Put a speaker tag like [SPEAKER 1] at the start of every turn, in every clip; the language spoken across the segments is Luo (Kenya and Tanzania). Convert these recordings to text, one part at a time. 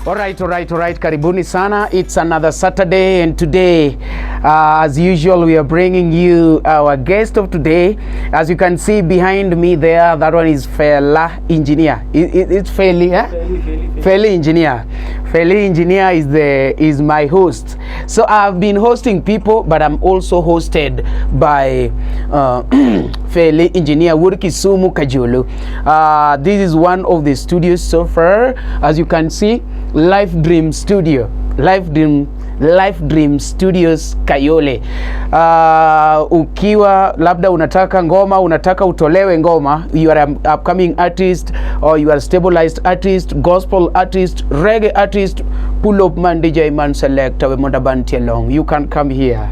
[SPEAKER 1] All right. Karibuni sana. It's another Saturday, and today, as usual, we are bringing you our guest of today. As you can see behind me there, that one is Fela Engineer. It's Feli, eh? Feli Engineer. Feli Engineer is my host. So I've been hosting people, but I'm also hosted by Feli Engineer Wuod Kisumu Kajulu. This is one of the studios so far. As you can see, Life Dream Studio. Life Dream Studios Kayole. Ukiwa labda unataka ngoma, unataka utolewe ngoma, you are an upcoming artist or you are stabilized artist, gospel artist, reggae artist, pull up man, DJ man, selector, we monda bantie long. You can come here.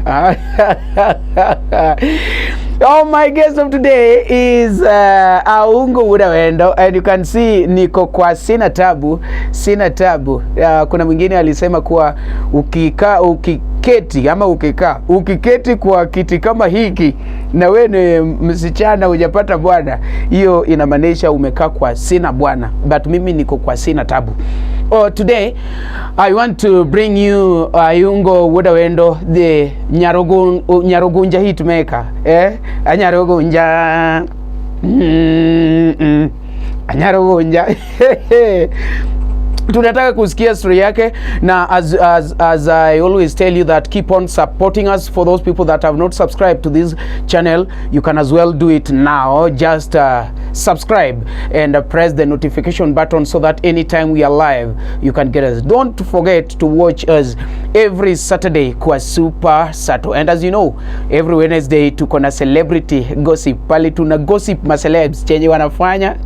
[SPEAKER 1] Oh, my guest of today is Aungo Wuod Awendo, and you can see niko kwa Sina Tabu, Sina Tabu. Kuna mwingine alisema kuwa ukikaa, ukiketi ama ukikaa, ukiketi kwa kiti kama hiki na we ni msichana hujapata bwana, hiyo inamaanisha umekaa kwa sina bwana, but mimi niko kwa Sina Tabu. Oh, today I want to bring you Ayungo Wuod Awendo, the Nyarugunja hit maker. Eh? Anyarugunja. Anyarugunja. Tunataka kusikia story yake na as I always tell you that keep on supporting us. For those people that have not subscribed to this channel, you can as well do it now. Just subscribe and press the notification button so that anytime we are live, you can get us. Don't forget to watch us every Saturday kwa Super Sato, and as you know, every Wednesday tuko na celebrity gossip pale, tuna gossip macelebs chenye wanafanya,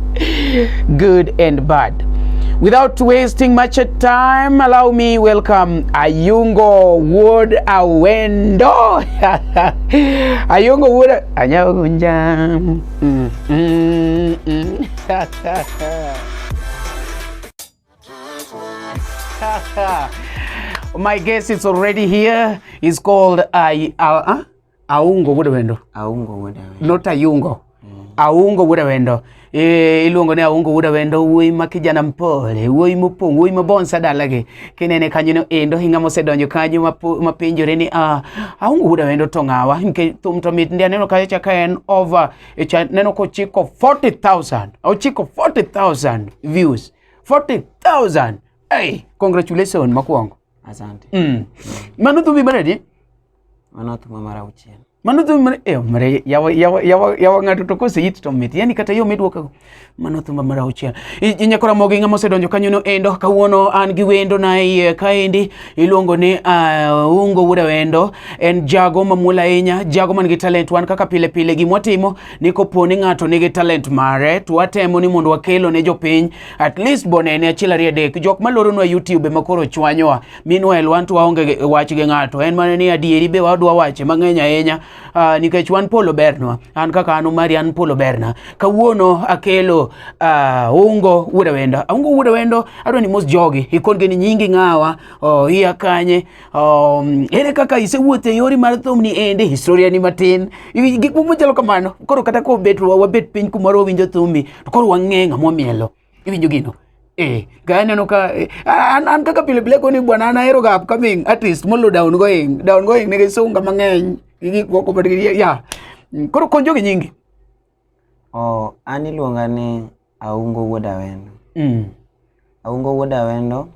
[SPEAKER 1] good and bad. Without wasting much time, allow me welcome Ayungo Wuod Awendo. Ayungo Wuod Anyagunja. My guest is already here. He's called Aungo Wuod Awendo.
[SPEAKER 2] Aungo Wuod Awendo.
[SPEAKER 1] Not Ayungo. Aungo Wuod Awendo. E, iluongo ni Aungo Wuod Awendo, wuoyi ma kijana mpole, wuoyi mopong', wuoyi mabonsa dalagi. Kinene kanyo no endo, ng'ama osedonjo kanyo mapenjore ni Aungo Wuod Awendo to ng'awa? Nikech thum to mit ndi, aneno kacha cha ka en over e cha, neno kochiko 40,000. Ochiko 40,000 views. 40,000. Hey, congratulations mokwongo.
[SPEAKER 2] Asante.
[SPEAKER 1] Mano thumbi mar adi?
[SPEAKER 2] Mano thuma mar auchiel.
[SPEAKER 1] Mano thumbi mar mare yawa yawa yawa yawa, ng'ato to koseit to mit. Yani kata yo midwoko mano thumba mar auchiel. Nyakora mogi, ng'ama osedonjo kanyo no endo, kawuono an gi wendo na iye kaendi, iluongo ni Ungo Wuod Awendo. En jago mamuol ahinya, jago man gi talent. Wan kaka pile pile gimwatimo ni kopo ni ng'ato nigi talent mare, to watemo ni mondo wakelo ne jopiny at least bonene achiel, ariyo, adek. Jok maloronwa YouTube ema koro chwanyowa. Meanwhile wan to waonge wach gi ng'ato, en mana ni adieri be wadwa wache mang'eny ahinya, nikech wan polo bernwa. An kaka an Omari, an polo berna. Kawuono akelo Ungo Wuod Awendo. Ungo Wuod Awendo, adwa ni mos jogi, ikon-gi ni nyingi ng'awa, oh, iya kanye, ere kaka isewuotho e yori mar thum ni ende, historia ni matin, gik moko machalo kamano. Koro kata kobet wabet piny kumoro wawinjo thumi to koro wang'e ng'ama wamielo. Iwinjo gino? Ka aneno ka an kaka pile pile koni bwana, an ahero ga upcoming artist molo down going. Down going nigi sunga mang'eny gi gik moko, but ya. Koro kon jogi nyingi.
[SPEAKER 2] Oh, an iluonga ni Aungo Wuod Awendo. Aungo Wuod Awendo,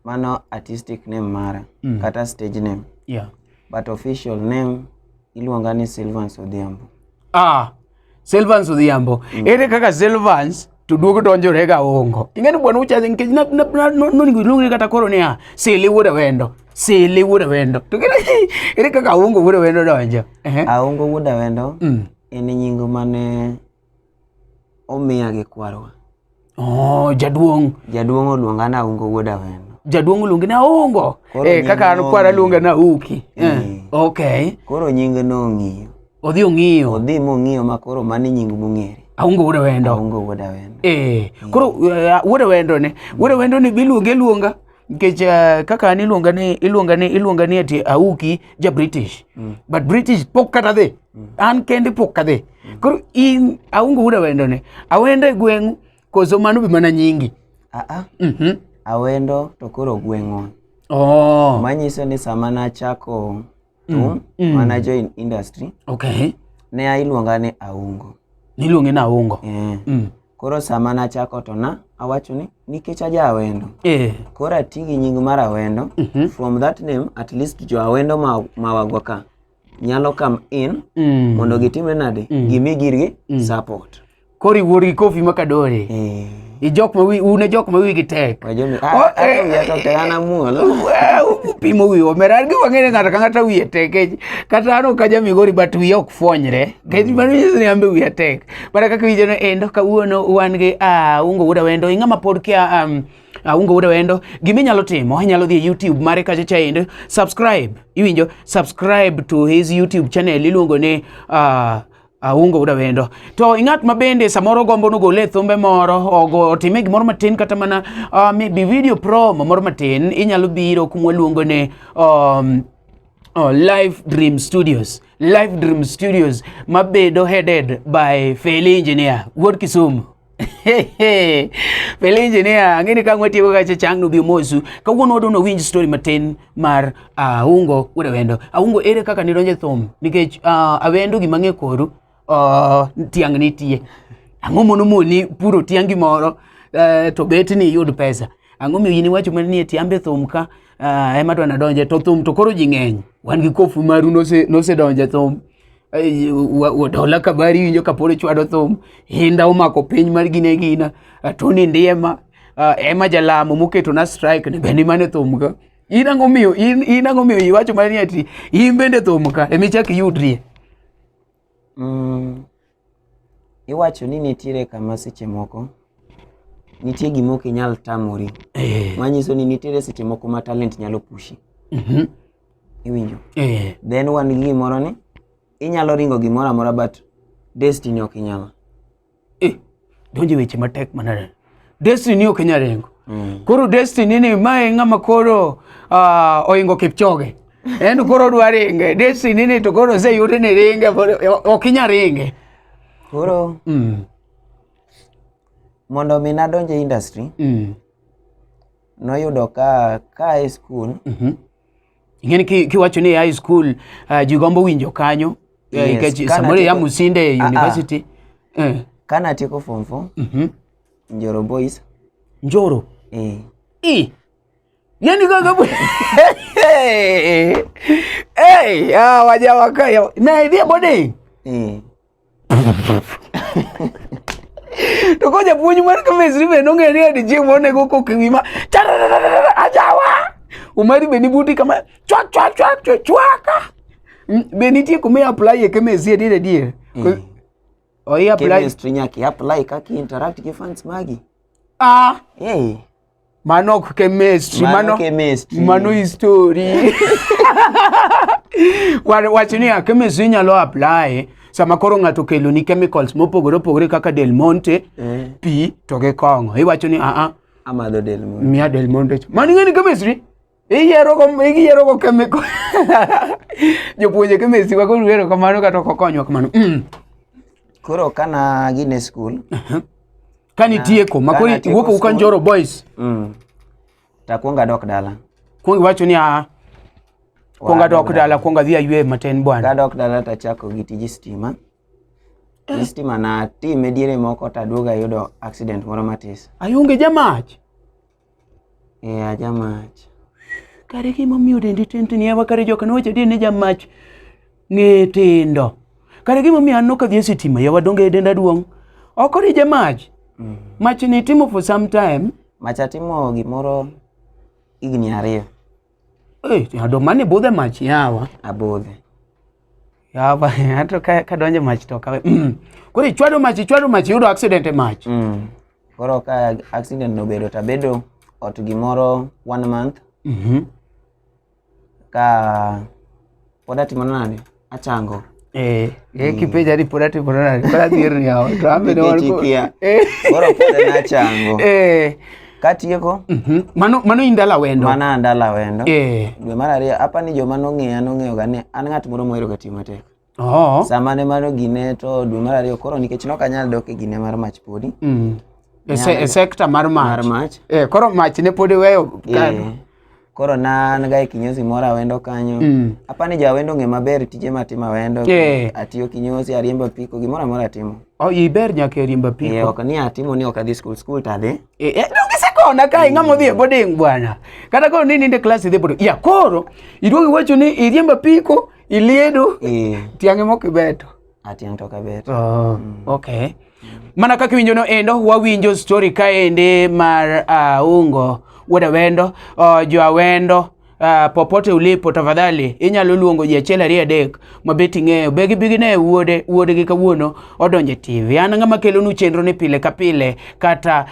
[SPEAKER 2] mano artistic name mara kata stage name. But official name iluonga ni Silvans Odhiambo.
[SPEAKER 1] Ah, Silvans Odhiambo. Ere kaka Silvans to duogo donjore ga Aungo? Ing'e ni bwana uchaje nikech na nonego iluongri kata koro niya Sili Wuod Awendo. Sili Wuod Awendo. To ere kaka Aungo Wuod Awendo donjo? Ehe.
[SPEAKER 2] Aungo Wuod Awendo en nying mane omiya gi kwarwa.
[SPEAKER 1] Oh, jaduong'.
[SPEAKER 2] Jaduong' oluonga ni Aungo Wuod Awendo.
[SPEAKER 1] Jaduong' oluongi ni Aungo.
[SPEAKER 2] Koro
[SPEAKER 1] Eh, kaka an
[SPEAKER 2] nying
[SPEAKER 1] kwara
[SPEAKER 2] no
[SPEAKER 1] luonga na Uki. Eh. Okay.
[SPEAKER 2] Koro nying no ong'iyo.
[SPEAKER 1] Odhi ong'iyo.
[SPEAKER 2] Odhi mong'iyo ma koro mano e nying mong'ere.
[SPEAKER 1] Aungo Wuod Awendo.
[SPEAKER 2] Aungo Wuod Awendo.
[SPEAKER 1] Eh, koro Wuod Awendo ne. Wuod Awendo ni biluonge luonga nikech kaka an iluonga ni ati Auki ja British. But British pok kata dhi. An kende pok kadhi. Koro in Aungo Wuod Awendo ne. Awendo e gweng'u koso mano be mana nyingi?
[SPEAKER 2] Ah ah. Awendo to koro gweng'wa.
[SPEAKER 1] Oh.
[SPEAKER 2] Manyiso ni sama nachako thum, mana join industry,
[SPEAKER 1] Okay.
[SPEAKER 2] ne iluonga ni Aungo.
[SPEAKER 1] Niluonge ni Aungo.
[SPEAKER 2] Eh. Koro sama nachako to na awacho ni nikech aja Awendo. Koro ati gi nying mar Awendo. From that name at least jo Awendo ma wagwa ka nyalo come in mondo gitimre nade? Gimi girgi support.
[SPEAKER 1] Koro iwuor gi kofi ma kadore. Ijok ma wi un e jok ma wigi tek.
[SPEAKER 2] Wajomi, ata wiya to tek an amuol.
[SPEAKER 1] Upimo wiwa omera an gima ang'eyo ni ng'ato ka ng'ato wiye tek kech kata an ok aja Migori but wiya ok fwonyre kech mano nyiso ni an be wiya tek. Mana kaka iwinjo no endo kawuono wan gi Aungo Wuod Awendo ing'ama pod kia Aungo Wuod Awendo gima inyalo timo inyalo dhi e YouTube mare kacha cha endo subscribe iwinjo subscribe to his YouTube channel iluongo ni Aungo Wuod Awendo. To ing'at ma bende samoro gombo nogole thumbe moro ogo otime gimoro matin kata mana maybe video promo moro matin inyalo biro kuma waluongo ni Live Dream Studios. Live Dream Studios mabedo headed by Feli Engineer wuod Kisumu. Feli Engineer ang'e ni ka watieko kacha chang' nobi omosu. Kawuono wadwa winj story matin mar Aungo Wuod Awendo. Aungo ere kaka nidonjo e thum? Nikech Awendo gima ang'e koru tiang' nitie. Ang'o mono moni puro tiangi moro to bet ni iyud pesa? Ang'o miyo in iwacho mana ni eti ambe thum ka ema adwa nadonje to thum to koro ji ng'eny. Wan gi kofu maru nosedonjo e thum. Dola Kabari winjo kapod chwado thum. Hinda omako piny mar gine gina. Tony Ndiema ema jalamo moketo na strike ni bende mane thum ka. In ang'o miyo in ang'o miyo iwacho mana ni ati in bende thum ka emichak iyudrie?
[SPEAKER 2] Iwacho ni nitiere kama seche moko nitie gima ok inyal tamori. Manyiso ni nitiere seche moko ma talent nyalo pushi. Iwinjo? Then wan gi gimoro ni inyalo ringo gimoro amora but destiny ok inyal.
[SPEAKER 1] Donjo weche matek manade. Destiny ok inyal ringo. Koro destiny ni mae ng'ama koro oingo Kipchoge. En koro odwa ringe. Destiny ni to koro oseyude ni ringe ok inyal ringe.
[SPEAKER 2] Koro mondo mi nadonj e industry noyudo ka e school
[SPEAKER 1] Ing'e ni kiwacho ni high school ji gombo winjo kanyo nikech samoro iya Musinde University.
[SPEAKER 2] Kanatieko form 4 Njoro Boys.
[SPEAKER 1] Njoro? Yani kaka Hey, wajawa ka na idhi e boarding? To ko japuonj mar chemistry be nong'e ni adi chieng' moro nego kok e wi ma ajawa. Umari be ni buti kama chwak chwak chwak chwak chwaka. Be nitie kuma i apply e chemistry adier adier? O i apply
[SPEAKER 2] chemistry nyaka i apply kaka i interact gi fans magi.
[SPEAKER 1] Mano ok chemistry,
[SPEAKER 2] Mano chemistry.
[SPEAKER 1] Mano history. Wach ni a chemistry nyalo apply sama koro ng'ato okelo ni chemicals mopogore opogore kaka Del Monte, pi to gi kong'o. Iwacho ni a
[SPEAKER 2] Amadho Del Monte.
[SPEAKER 1] Miya Del Monte. Mano ing'e ni chemistry? Iyiero go chemical. Jopuonje chemistry wa koro ero kamano kata ok okonywa kamano.
[SPEAKER 2] Koro kana gin e school.
[SPEAKER 1] Ka nitieko, ma koro iwuok ka Njoro Boys.
[SPEAKER 2] Takwongo adok dala.
[SPEAKER 1] Kuongo iwacho ni a kuongo adok dala, kuongo adhi aywe matin bwana.
[SPEAKER 2] Kadok dala tachako gi tij stima. Tij stima na time diere moko taduogo ayudo accident moro matis.
[SPEAKER 1] Ayonge jamach?
[SPEAKER 2] Ajamach.
[SPEAKER 1] Kare gimomiyo dendi tin tin yawa kare joka nowacho adier ni jamach ng'e tindo. Kare gimomiyo an nok adhi e sitima yawa donge denda duong'. Ok ori jamach. Mach ni itimo for some time.
[SPEAKER 2] Mach atimo gimoro higni 2.
[SPEAKER 1] Ado mane budhe mach yawa.
[SPEAKER 2] Abudhe.
[SPEAKER 1] Yawa, ato ka donjo mach to kawe. Koro ichwado mach, ichwado mach, iyudo accident e mach.
[SPEAKER 2] Koro ka accident nobedo tabedo ot gimoro 1 month. Ka pod atimo nade? Achango.
[SPEAKER 1] Kipenja ni pod atimo nade? Koro adhier ni yawa. To an bende wan
[SPEAKER 2] Nikech ikia. Koro pod en achango. Katieko.
[SPEAKER 1] Mano in dala wendo.
[SPEAKER 2] Mano an dala wendo. Dwe mar 2, apa ni joma nong'eya nong'eyo ga ni an ng'at moro mohero ga tiyo matek. Sama ne mano gine to dwe mar 2 koro nikech nok anyal dok e gine mar mach podi.
[SPEAKER 1] E, se, e sekta mar mach.
[SPEAKER 2] Mar mach.
[SPEAKER 1] Eh, koro mach ne pod iweyo kando.
[SPEAKER 2] Eh, Koro na an ga e kinyozi moro Awendo kanyo. Apani jo Awendo ong'e maber tije matimo Awendo.
[SPEAKER 1] Eh.
[SPEAKER 2] Atiyo kinyozi, ariembo apiko, gimoro amora atimo.
[SPEAKER 1] Oh, iber nyaka e riembo apiko.
[SPEAKER 2] Eh, ok ni atimo ni ok adhi skul, skul to adhi.
[SPEAKER 1] Eh, eh, donge isekona kae ng'ama odhi e boarding bwana. Kata koro ni ninde klas idhi boarding. Ya koro iduogo iwacho ni iriembo apiko, iliedo,
[SPEAKER 2] Eh,
[SPEAKER 1] tiang'e mok ibeto.
[SPEAKER 2] atiang' to ok abeto.
[SPEAKER 1] Oh, okay. Mana kaka iwinjo no endo, wawinjo story kaendi mar Aungo wuod Awendo, jo Awendo popote ulipo tafadhali inyalo luongo ji achiel ariyo adek mabet ing'eyo begi bigi ne wuode wuodgi kawuono odonjo e TV. An ng'ama kelonu chenro ni pile ka pile kata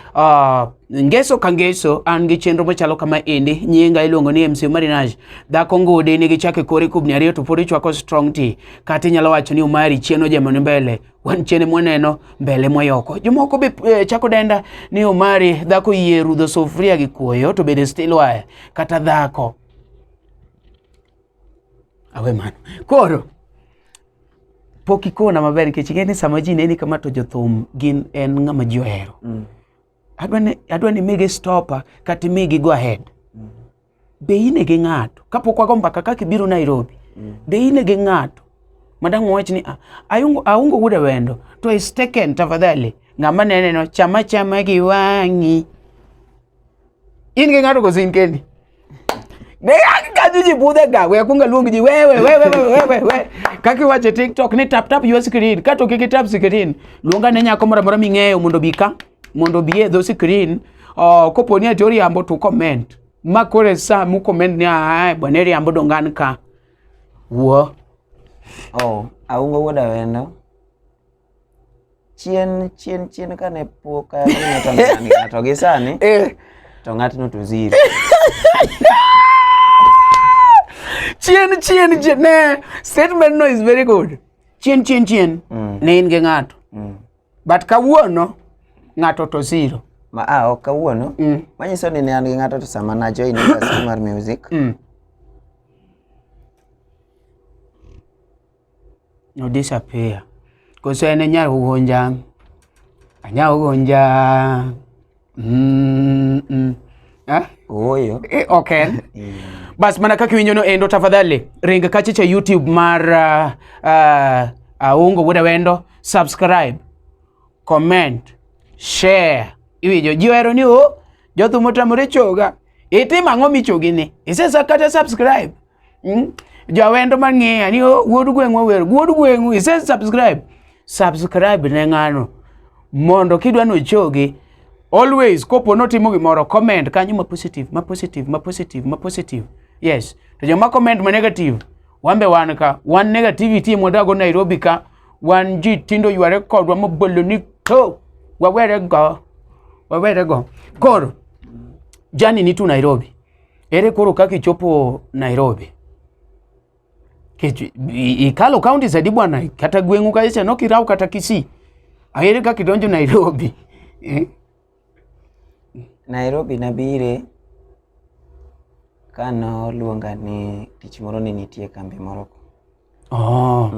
[SPEAKER 1] ngeso ka ngeso an gi chenro machalo kama endi. Nyinga iluongo ni MC Marinaj. Dhako ngudi nigi chak e kore kubni ariyo to pod ichwako strong tea. Kata inyalo wacho ni Omari chien ojemo ni mbele. Wan chien mwaneno mbele mwayoko. Jomoko be chako denda ni Omari dhako yie rudho sufuria gi kuoyo to bende still wire kata dhako. Awe mano. Koro pok ikona maber nikech ing'e ni sama ji neni kama to jothum gin en ng'ama ji ohero. Adwa ni migi stopa kata imigi go ahead. Be in gi ng'ato kapok wago mbaka kaka ibiro Nairobi. Be in gi ng'ato madang' wach ni Aungo wuod Awendo to is taken tafadhali ng'ama nene no chama chama gi wang'i. In gi ng'ato koso in kendi? Ne kanyo ji budhe ga we akwongo aluong ji wewe wewe wewe we kaka iwacho e TikTok ni tap tap your screen kato kik itap screen luonga ne nyako moro amora ming'eyo mondo obi ka mondo obi e dho screen kopo ni ati oriambo to comment ma koro e sa mu comment ni ah bwana eriambo donge an ka wuo.
[SPEAKER 2] Oh, Aungo wuod Awendo. Chien chien chien kane pok aneno to ne an gi ng'ato gi sani to ng'atno to zero.
[SPEAKER 1] Chien chien chien ne statement no is very good. Chien chien chien ne in gi ng'ato. But kawuono ng'ato to zero.
[SPEAKER 2] Ma ah, ok kawuono. Manyiso ni ne an gi ng'ato to sama na join industry mar music.
[SPEAKER 1] No disappear. Koso en e nyar Ugunja. Anya Ugunja. Eh?
[SPEAKER 2] Ooyo.
[SPEAKER 1] Ok en. Bas mana kaka iwinjo no endo tafadhali ring kachicha YouTube mar Aungo Wuod Awendo, subscribe, comment, share. Iwinjo ji ohero ni o jothum otamore choga. Itimo ang'o michogi ni? Isesa kata subscribe. Jawendo mang'iya ni o wuod gweng'wa wer, wuod gweng'u ise subscribe. Subscribe ne ng'ano mondo kidwa nochogi always kopo notimo gimoro comment kanyo ma positive, ma positive, ma positive, ma positive. Yes. To joma comment ma negative wan be wan ka, wan negativity mwadago Nairobi ka, wan ji tindo yware kodwa mobolo ni to wawere go, wawere go. Koro jani ni tu Nairobi. Ere koro kaka ichopo Nairobi? Kech ikalo counties adi bwana, kata gweng'u kacha nok iraw kata Kisii. Ere kaka idonjo Nairobi?
[SPEAKER 2] Nairobi nabire kanoluonga ni tich moro ne nitie e kambi moro.
[SPEAKER 1] Oh.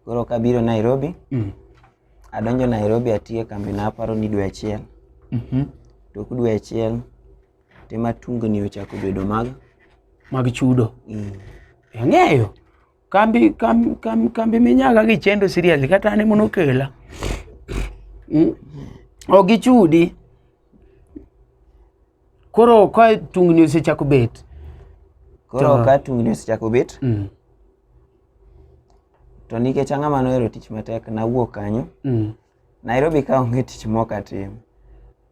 [SPEAKER 2] Koro kabiro Nairobi, adonjo Nairobi atiyo e kambi na aparo ni dwe achiel. Tok dwe achiel tema tungni ochako bedo mag
[SPEAKER 1] mag chudo. Ang'eyo. Kambi kambi kambi, kambi minyaga gi chendo seriously kata an ema nokela. Ok gichudi. Koro ka tungni osechako bet.
[SPEAKER 2] Koro ka tungni osechako bet. To nikech ang'ama nohero tich matek nawuok kanyo. Nairobi ka onge tich mok atim.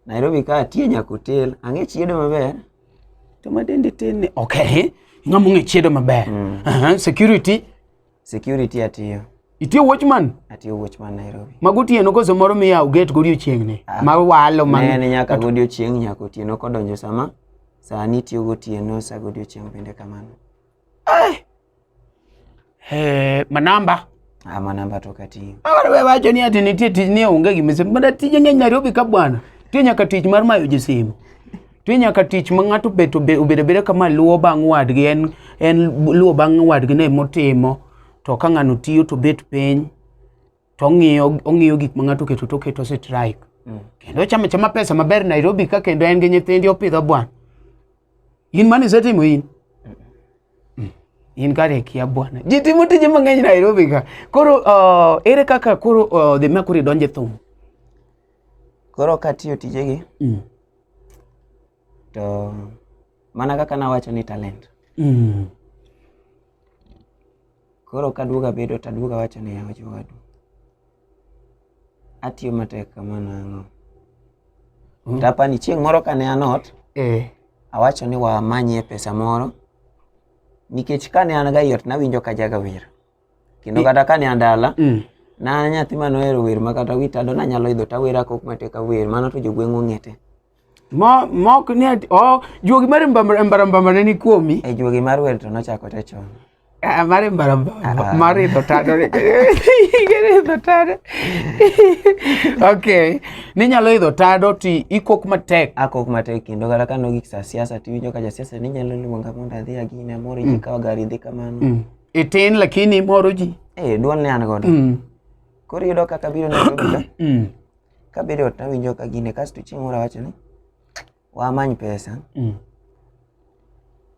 [SPEAKER 2] Nairobi ka atiyo nyaka hotel, ang'e chiedo maber.
[SPEAKER 1] To ma dende tin ni okay, ng'ama ong'e chiedo maber. Security.
[SPEAKER 2] Security atiyo.
[SPEAKER 1] Itiyo watchman?
[SPEAKER 2] Atiyo watchman Nairobi.
[SPEAKER 1] Ma gotieno koso moro miyawo gate godiochieng' ni? Ma walo ma.
[SPEAKER 2] Ne, nyaka godiochieng' nyaka otieno kodonjo sama sani itiyo gotieno sa godiochieng' bende kamano.
[SPEAKER 1] Manamba.
[SPEAKER 2] Ah, manamba to katiyo.
[SPEAKER 1] Awaro wacho ni ati nitie tich ni onge gima ise. Mana tije ng'eny Nairobi ka bwana. Nitie nyaka tich mar mayo ji simu. Nitie nyaka tich ma ng'ato bet obedo abeda kama luwo bang' wadgi en luwo bang' wadgi ne motimo to ka ng'ano tiyo to bet piny to ong'iyo gik ma ng'ato oketo to oketo strike. Kendo ochamo chama pesa maber Nairobi ka kendo en gi nyithindi opidho bwana. In mane isetimo in? In kare kia bwana. Ji timo tije mang'eny Nairobi ka. Koro ere kaka koro dhi ma koro idonje thum?
[SPEAKER 2] Koro katiyo tijegi to mana kaka nawacho ni talent. Koro kaduogo abedo to aduogo awacho ni yawa jowadu. Atiyo matek kama nang'o. To apani chieng' moro kane an ot, awacho ni wamanyie pesa moro nikech kane an ga ei ot nawinjo ka jaga wer. Kendo kata kane an dala, ne an nyathi manohero wer ma kata wi tado nanyalo idho tawer akok matek awer mano to jogweng' ong'e te.
[SPEAKER 1] Ma mok ni ati oh juogi mar mbara mbara ne ni kuomi.
[SPEAKER 2] E juogi mar wer to nochakore chon.
[SPEAKER 1] Ah, mar mbara mbara mar idho tado. Idho tado. Okay. Ninyalo idho tado ti ikok matek.
[SPEAKER 2] Akok matek kendo kata ka nogik sa siasa tiwinjo ka jasiasa ni nyalo luonga mondo adhi agine amoro ji kawo gari dhi kamano.
[SPEAKER 1] Itin lakini moro ji.
[SPEAKER 2] Eh, duol ne an godo. Koro iyudo kaka biro Nairobi ka. Kabedo ot nawinjo ka gine kasto chieng' moro awacho ni wamany pesa.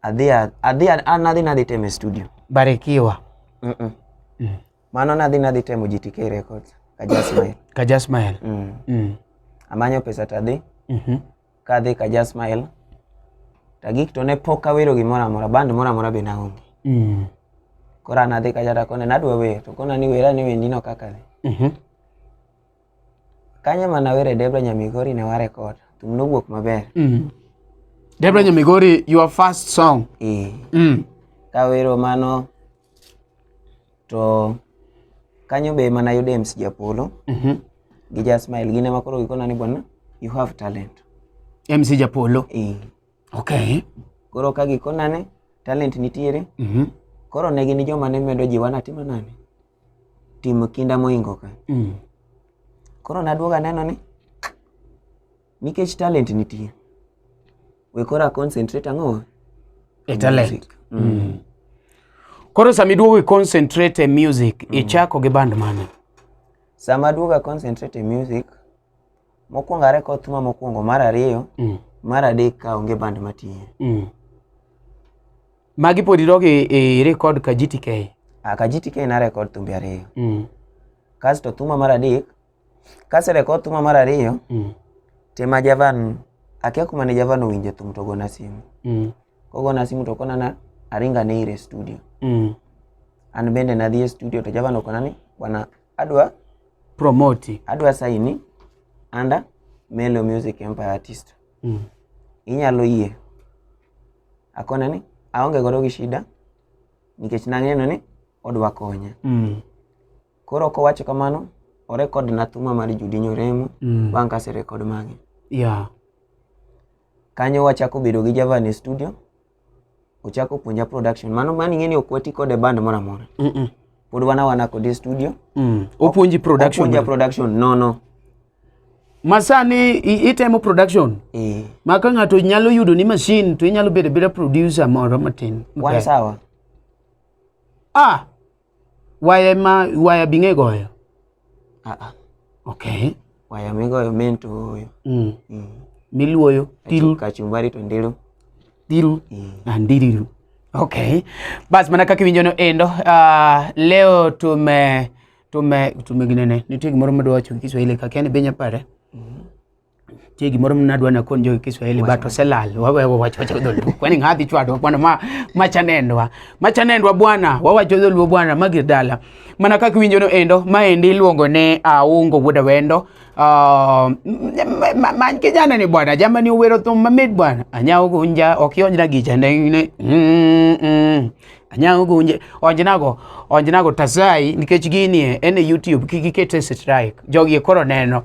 [SPEAKER 2] Adhi adhi an adhi nadhi temo e studio.
[SPEAKER 1] Barikiwa.
[SPEAKER 2] Mano nadhi nadhi temo GTK Records Kaja Smile.
[SPEAKER 1] Kaja Smile.
[SPEAKER 2] Amanyo pesa to adhi. Kadhi Kaja Smile. Tagik to ne pok awero gimoro amora, band moro amora be naonge. Koro an adhi kacha takone nadwa wer to kona ni wer ane wendino kaka dhi. Kanyo ema nawere Debra Nyamigori ne warekod. Thum nowuok maber.
[SPEAKER 1] Debra Nyamigori, your first song.
[SPEAKER 2] Kawero mano to kanyo be ema nayudo MC Japolo gi Ja Smile gin ema koro gikona ni bwana you have talent.
[SPEAKER 1] MC Japolo. Okay.
[SPEAKER 2] Koro ka gikona ni talent nitiere. Koro ne gin joma ne medo jiwa natimo nane? Timo kinda moingo ka. Koro naduogo aneno ni nikech talent nitie, we koro a concentrate ang'o?
[SPEAKER 1] E talent. Koro sama iduogo i concentrate e music, ichako gi band mane?
[SPEAKER 2] Sama aduogo a concentrate e music, mokwongo a record thuma mokwongo, mar ariyo, mar adek ka onge band matiye.
[SPEAKER 1] Magi pod idok i record ka GTK?
[SPEAKER 2] Ah, ka GTK na record thumbe ariyo. Kasto thuma mar adek, kase record thuma mar ariyo, tema Javan, akia kuma ne Javan owinje thum to gona simu. Kogona simu to kona na aringa ne ire studio. An bende nadhi e studio to Javan okona ni bwana adwa
[SPEAKER 1] promote.
[SPEAKER 2] Adwa sign under Melo Music Empire Artist. Inyalo yie. Akone ni aonge godo gi shida nikech nang'eno ni odwa konya. Koro kowacho kamano, orekod na thuma mar Judy Nyoremo bang' kaserekod mage. Kanyo wachako bedo gi Javan e studio, ochako puonja production. Mano mano ing'e ni ok wati kode band moro amora. Pod wan awana kode e studio.
[SPEAKER 1] Opuonji production.
[SPEAKER 2] Opuonja production nono.
[SPEAKER 1] Masani itemo production? Ma ka ng'ato nyalo yudo ni machine to inyalo bedo abeda producer moro matin.
[SPEAKER 2] Wan sawa.
[SPEAKER 1] Ah! Waya ma waya bing'e goyo? Okay.
[SPEAKER 2] Waya migoyo men to oyo.
[SPEAKER 1] Miluoyo. Tiru.
[SPEAKER 2] Kachumbari to ndiru.
[SPEAKER 1] Ndiru. Andiriru. Okay. Bas mana kaka iwinjo no endo, leo tume ginene, nitie gimoro madwa wacho gi Kiswahili ka kia ni be nyapare. Nitie gimoro madwa nakon jo gi Kiswahili but oselal. Wawe wacho wacho dholuo. Kwani ng'adhi chwado bwana ma machanendwa. Machanendwa bwana, wawacho dholuo bwana magir dala. Mana kaka iwinjo no endo, maendi iluongo ne Aungo Wuod Awendo. Many kijana ni bwana, jamani owero thum mamit bwana. Anyawo gunja, ok ionjna gicha ne. Anyawo gunja, onjnago, onjnago Tasai nikech gini en e YouTube kik ikete strike. Jogi koro neno.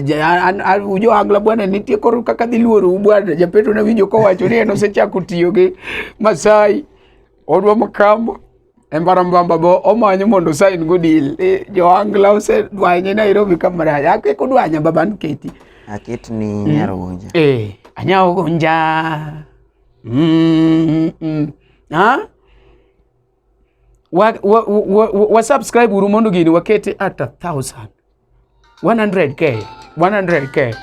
[SPEAKER 1] Jo Angla bwana nitie koro kaka dhi luoro bwana. Japeto nawinjo kowacho ni en osechako tiyo gi Masai. Odwa Makambo. Embarambamba bo omanyo mondo sign go deal. Jo Angla osedwanye Nairobi kamarach. Ake kodwanya baba nketi.
[SPEAKER 2] Aket ni Nyarogonja.
[SPEAKER 1] Anyarogonja. Ha? Wa subscribe uru mondo gini wakete at 1,000. 100k. 100K.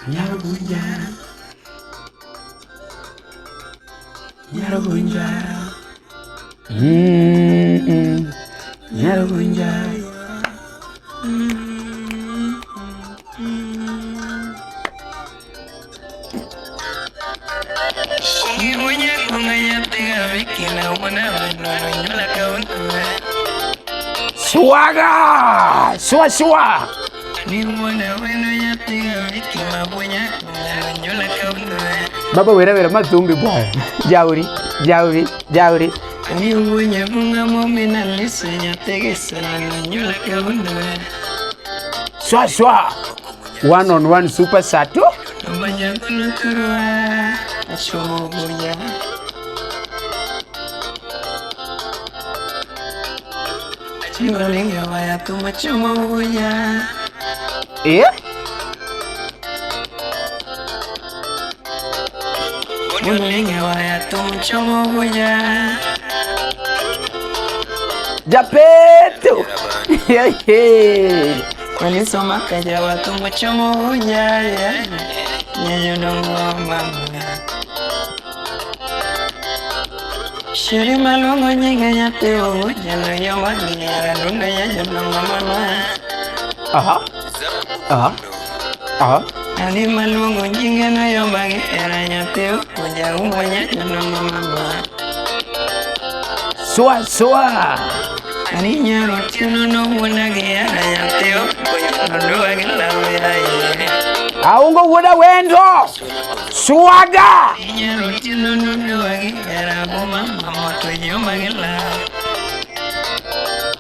[SPEAKER 1] Nyaro gunja. Nyaro gunja. Nyaro gunja. Swaga! Swa swa! Baba wera wera madhumbi bwana. Jauri, jauri, jauri. Swa swa. One on one super sato. Eh? Japeto. Aha. Aha. Aha. Swa swa. Aungo wuoda wendo. Swaga.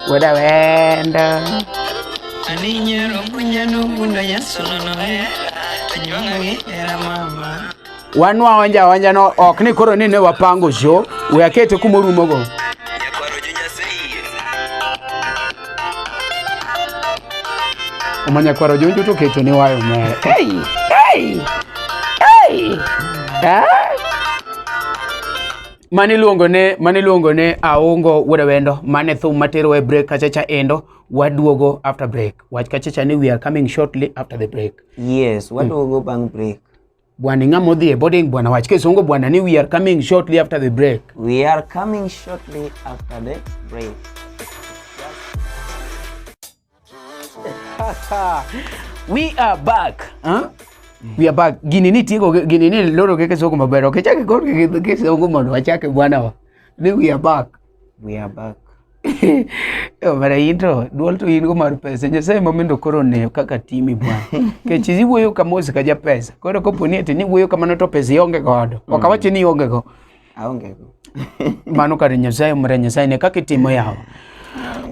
[SPEAKER 1] Wuoda wendo. Wan wawanja wanja no ok ni koro ni ne wapango show we akete kumorumogo. Omanya kwaro jonjo to keto ni wayo mere. Hey, hey, hey. Ah? Mani luongo ne Aungo Wuod Awendo, mane thum matero e break kachacha endo, waduogo after break. Wach kachacha ni we are coming shortly after the break.
[SPEAKER 2] Yes, waduogo bang break.
[SPEAKER 1] Bwana ng'ama odhi e boarding bwana wach kisungu bwana ni we are coming shortly after the break.
[SPEAKER 2] We are coming shortly after the break.
[SPEAKER 1] We are back. Huh? We are back. Gini ni tigo gini ni loro ke kisungu maber. Ok chake kor ke kisungu mondo wachake bwana wa. Ni we are back.
[SPEAKER 2] We are back.
[SPEAKER 1] Mara intro duol to in go mar pesa. Nyasaye momindo koro ne kaka timi bwana. Kech iwuoyo kamos ka ja pesa. Koro kopo ni ati ni wuoyo kamano to pesa ionge godo. Ok awacho ni ionge go.
[SPEAKER 2] Aonge go.
[SPEAKER 1] Mano kare Nyasaye mara Nyasaye ne kaka itimo yawa.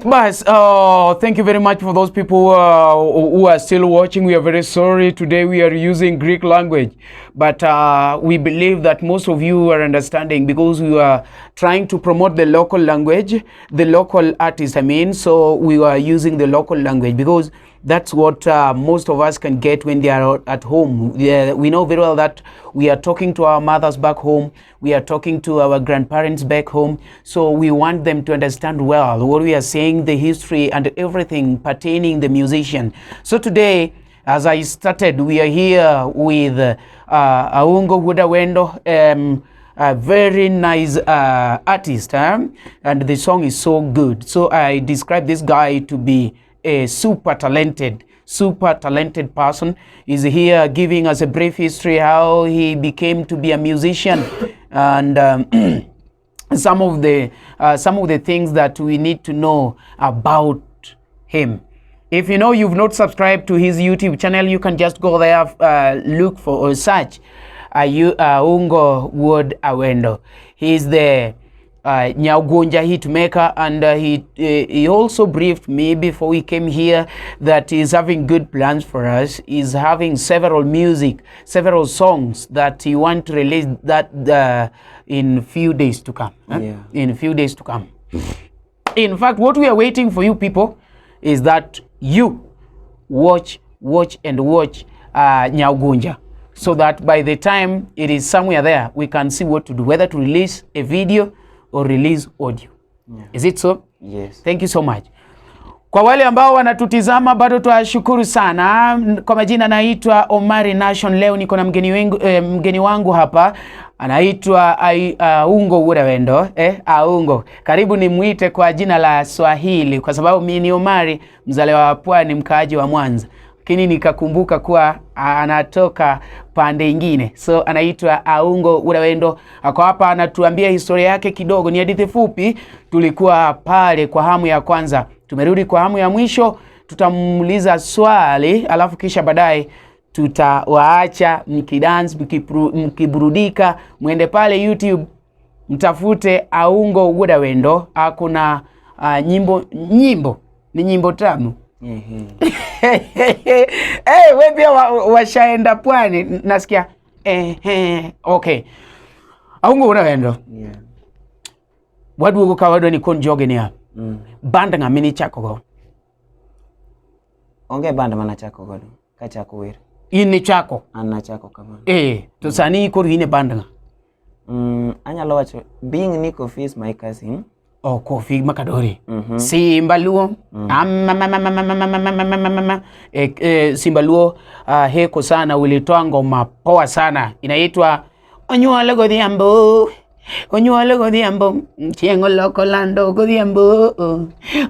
[SPEAKER 1] Bas, thank you very much for those people who are still watching. We are very sorry. Today we are using Greek language, but we believe that most of you are understanding because we are trying to promote the local language, the local artists, I mean. So we are using the local language because that's what most of us can get when they are at home. Yeah, we know very well that we are talking to our mothers back home. We are talking to our grandparents back home. So we want them to understand well what we are saying, the history and everything pertaining the musician. So today, as I started, we are here with Aungo Wuod Awendo, a very nice artist, huh? And the song is so good. So I describe this guy to be a super talented person. Is here giving us a brief history how he became to be a musician and some of the things that we need to know about him. If you know you've not subscribed to his YouTube channel, you can just go there, look for or search Aungo Wuod Awendo. He's the Nyaugunja hitmaker, and he also briefed me before we came here that he's having good plans for us. He's having several music, several songs that he want to release that in few days to come. Huh?
[SPEAKER 2] Yeah.
[SPEAKER 1] In a few days to come. In fact, what we are waiting for you people is that you watch, watch and watch Nyaugunja. So that by the time it is somewhere there, we can see what to do, whether to release a video or release audio.
[SPEAKER 2] Yeah.
[SPEAKER 1] Is it so?
[SPEAKER 2] Yes.
[SPEAKER 1] Thank you so much. Kwa wale ambao wanatutizama bado twashukuru sana. Kwa majina naitwa Omari Nation. Leo niko na mgeni wangu hapa anaitwa Aungo Wuod Awendo. Aungo, karibu nimwite kwa jina la Swahili kwa sababu mimi ni Omari, mzaliwa wa Pwani, mkaaji wa Mwanza, lakini nikakumbuka kuwa anatoka pande ingine, so anaitwa Aungo Wuod Awendo. Ako hapa anatuambia historia yake kidogo, ni hadithi fupi. Tulikuwa pale kwa hamu ya kwanza, tumerudi kwa hamu ya mwisho. Tutamuuliza swali alafu kisha baadaye tutawaacha mkidance, mkiburudika. Mwende pale YouTube mtafute Aungo Wuod Awendo. Kuna nyimbo ni nyimbo tamu. Hey, we pia washaenda pwani nasikia. Okay. Aungo Wuod Awendo.
[SPEAKER 2] Yeah.
[SPEAKER 1] Waduogo ka wadwa ni kon joge niya. Band ng'a minichako go?
[SPEAKER 2] Onge band manachako godo kachako wer.
[SPEAKER 1] In nichako?
[SPEAKER 2] An nachako kamano.
[SPEAKER 1] To sani koro in e band ng'a?
[SPEAKER 2] Anyalo wacho being ni Kofi is my cousin.
[SPEAKER 1] Oh, Kofi Makadori. Simba Luo. Simba Luo, heko sana, ulitoa ngoma poa sana. Inaitwa Onyuolo Godhiambo. Onyuolo Godhiambo, chieng' oloko lando Godhiambo.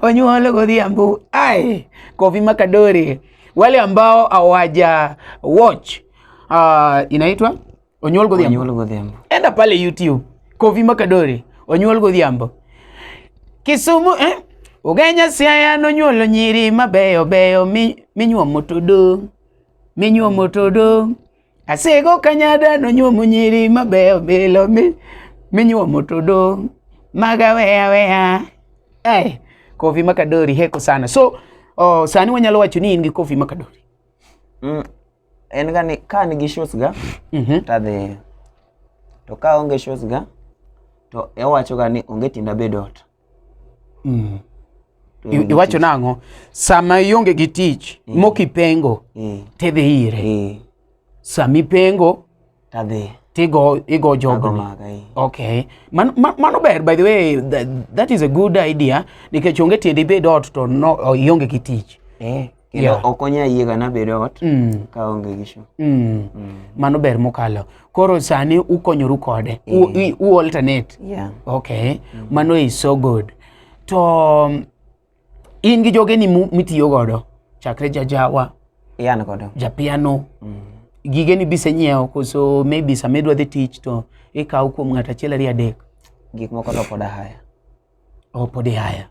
[SPEAKER 1] Onyuolo Godhiambo. Ai, Kofi Makadori. Wale ambao hawaja watch, inaitwa Onyuol Godhiambo.
[SPEAKER 2] Onyuol Godhiambo.
[SPEAKER 1] Enda pale YouTube, Kofi Makadori, Onyuol Godhiambo. Kisumu, Ugenya Siaya nonyuolo nyiri mabeyo beyo minyuomo to dong'. Minyuomo to dong'. Asego Kanyada nonyuomo nyiri mabeyo bilo minyuomo to dong'. Maga weya weya. Kofi Makadori heko sana. So, sani wanyalo wacho ni in gi Kofi Makadori.
[SPEAKER 2] En ga ni ka an gi shows ga, tadhi. To ka aonge shows ga, to owacho ga ni onge tiende abed ot. To en gi
[SPEAKER 1] Iwacho
[SPEAKER 2] tich.
[SPEAKER 1] nang'o? Sama ionge gi tich, mokipengo, tidhi ire. Sama ipengo,
[SPEAKER 2] Tadhi.
[SPEAKER 1] Tigo, igo job.
[SPEAKER 2] Ago maga, eh.
[SPEAKER 1] Okay. Mano ber, by the way, that is a good idea. Nikech onge tiende ibed ot to no, ionge gi tich.
[SPEAKER 2] Kendo ok onya yie ga nabed ot ka onge gi show.
[SPEAKER 1] Mano ber mokalo. Koro sani ukonyoru kode. U alternate. Okay. Mano is so good. To in gi jogeni mitiyo godo? Chakre jajawa.
[SPEAKER 2] An godo.
[SPEAKER 1] Japiano. Gigeni bisenyiewo koso maybe sama idwa dhi tich to ikawo kuom ng'ato achiel ariyo adek?
[SPEAKER 2] Gik moko to pod ahaya.
[SPEAKER 1] Oh, pod ihaya.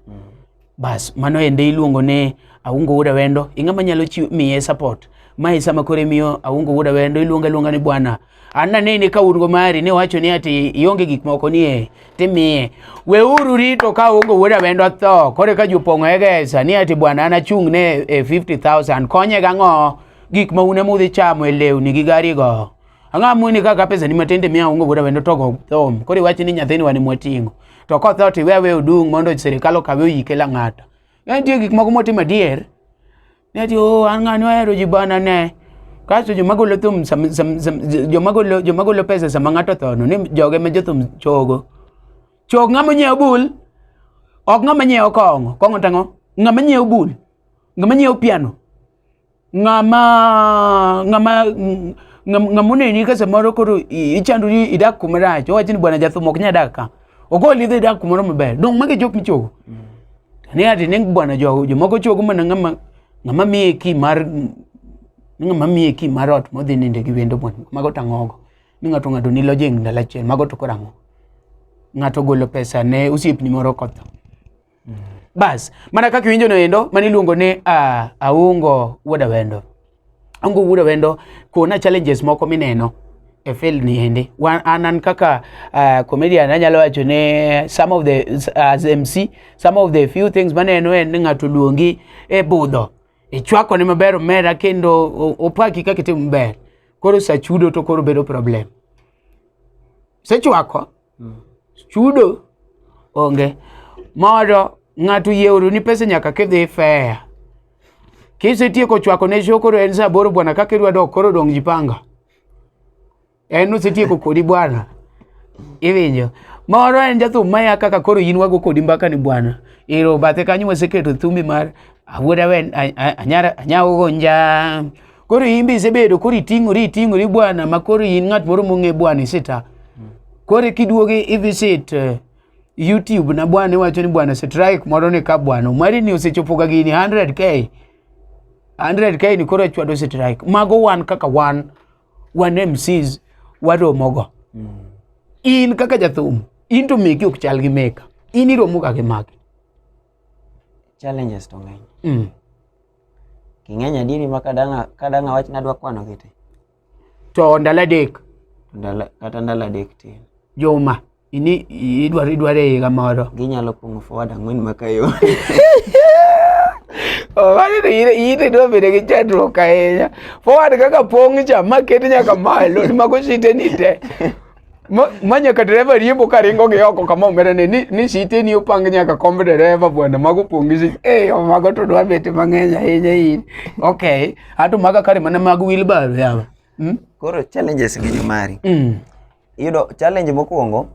[SPEAKER 1] Bas, mano ende iluongo ni Aungo Wuod Awendo. Ing'ama nyalo miye support. Mae sama koro imiyo Aungo Wuod Awendo, iluongo aluonga ni bwana. An naneni ka un go mari, ne owacho ni ati ionge gik moko ni e, timiye. Weuru rito ka Aungo Wuod Awendo tho, koro ka jopong'o egesa ni ati bwana an achung' ne e 50,000, konye gang'o? Gik ma un ema udhi chamo e lewni gi gari go. Ang'o muoni kaka pesa ni matende miya Aungo Wuod Awendo to go thum. Koro iwacho ni nyathini wan mwating'o. To kotho to iwe aweya odung' mondo sirikal okawe oyike Lang'ata. Nitie gik moko motimo adier. Ni ati, oh, an ng'ani ohero ji bana ne. Kasto joma golo thum sam, sam, sam, joma golo, joma golo pesa sama ng'ato otho no, ni joge ma jothum chogo. Chog ng'ama nyiewo bul, ok ng'ama nyiewo kong'o. Kong'o tang'o? Ng'ama nyiewo bul, ng'ama nyiewo piano, ng'ama oneni ka samoro koro ichandori idak kuma rach, owacho ni bwana jathum ok nyal dak ka. Ogoli idhi dak kumoro maber. Dong' magi jok michogo. Ni ati ni bwana jomoko chogo mana ng'ama miye key mar, ng'ama miye key mar ot modhi ninde gi wendo bwana. Mago tang'ogo. Ni ng'ato ng'ado ni lodging ndalo achiel, mago to koro ang'o? Ng'ato golo pesa ne osiepni moro kotho. Bas, mana kaka iwinjo no endo, mano iluongo ni Aungo Wuod Awendo. Aungo Wuod Awendo, kona challenges moko mineno e field ni endi. Wan, an kaka comedian anyalo wacho ni some of the, as MC, some of the few things maneno en ni ng'ato luongi e budho. Ichwako ne maber omera kendo opaki kaka itimo maber. Koro sa chudo to koro bedo problem. Sechwako, chudo onge. Moro ng'ato yie oroni pesa nyaka kidhi fair. Kisetieko chwako ne show koro en saa aboro bwana kaka idwa dok koro dong' jipanga. En osetieko kodi bwana. Iwinjo. Moro en jathum maya kaka koro in wago kodi mbaka ni bwana. Ero bathe kanyo waseketo thumbi mar awuoda wen anyara anyawo gonja. Koro in be isebedo koro iting'ori iting'ori bwana ma koro in ng'at moro mong'e bwana iseta. Koro kiduogi i visit YouTube na bwana iwacho ni bwana strike moro ni ka bwana mari ni osechopo ga gini 100k. 100k ni koro achwado strike. Mago wan kaka wan wan MCs waromogo. In kaka jathum, in to meki ok chal gi meka. In iromo ga gi magi.
[SPEAKER 2] Challenges to ng'eny. Ging'eny adieri ma kadang' kadang' awach nadwa kwano gi te.
[SPEAKER 1] To ndalo adek.
[SPEAKER 2] Ndalo kata ndalo adek tin.
[SPEAKER 1] Juma, ini idwaro idwaro e higa moro.
[SPEAKER 2] Ginyalo pong'o forward ang'wen makayo.
[SPEAKER 1] Mano to in idwa bedo gi chandruok ahinya. Forward kaka pong' cha ma ket nyaka malo mago site ni te. Ma nyaka dereva riembo ka ringo gi oko kama omera ne ni, ni site ni opang nyaka komb dereva bwana mago pong' gi site. Eh, mago to dwa bet mang'eny ahinya in. Okay, ato maga kare mana mag wheelbarrow yawa.
[SPEAKER 2] Koro challenges ng'eny Omari. Iyudo challenge mokwongo.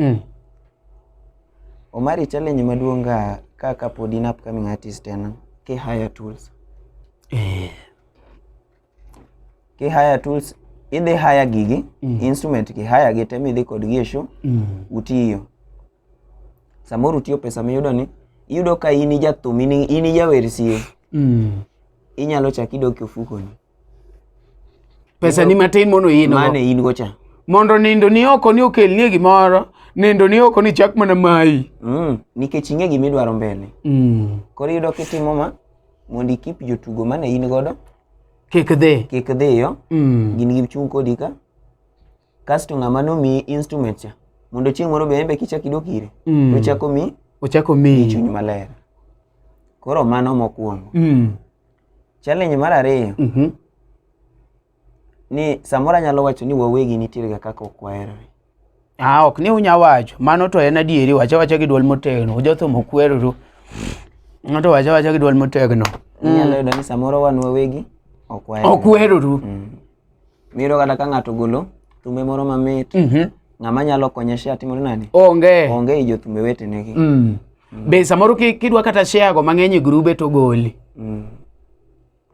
[SPEAKER 2] Omari challenge maduong' ga ka kapod in upcoming artist en ki hire tools. Ki hire tools, idhi hire gigi, instrument ki hire gi te midhi kodgi e show, utiyo. Samoro utiyo pesa miyudo ni, iyudo ka in jathum, in jawer sie. Inyalo chak idok e ofukoni.
[SPEAKER 1] Pesa ni matin mondo in go.
[SPEAKER 2] Mane in go cha.
[SPEAKER 1] Mondo nindo ni oko ni okelnie gimoro, nindo ni oko ni chak mana mayi.
[SPEAKER 2] Nikech ing'e gima idwaro mbele. Koro iyudo kitimo ma, mondo ikip jotugo mane in godo.
[SPEAKER 1] Kik dhi.
[SPEAKER 2] Kik dhiyo. Gin gichung' kodi ka. Kasto ng'ama nomiyi instrument cha, mondo chieng' moro be en be kichak idok ire, to ochako miyi.
[SPEAKER 1] Ochako miyi.
[SPEAKER 2] Gi chuny maler. Koro mano mokwongo. Challenge mar ariyo. Ni samoro anyalo wacho ni wawegi nitiere ga kaka ok waherore.
[SPEAKER 1] Ah, ok ni unya wacho. Mano to en adieri, wacha wacha gi duol motegno. Jothum ok weroru. Ng'ato wacha wacha gi duol motegno.
[SPEAKER 2] Inyalo yudo ni samoro wan wawegi ok waherore.
[SPEAKER 1] Ok weroru.
[SPEAKER 2] Miyudo kata ka ng'ato ogolo thumbe moro mamit. Ng'ama nyalo konye share timore nade?
[SPEAKER 1] Onge.
[SPEAKER 2] Onge i jothumbe wetene gi.
[SPEAKER 1] Be samoro kidwa kata share go mang'eny e grube to goli.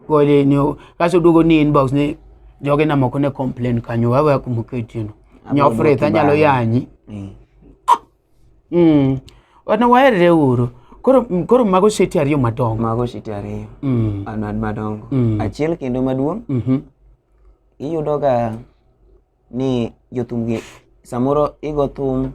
[SPEAKER 1] Goli ni kaso duogo ni inbox ni joge na moko ne complain kanyo wawe kumuketino. Nyofre ta nyalo yanyi. Wana waherre uru. Koro mago seti ariyo madongo.
[SPEAKER 2] Mago seti ariyo. An madongo. Achiel kendo maduong'. Iyudo ga ni jothum gi samoro igo thum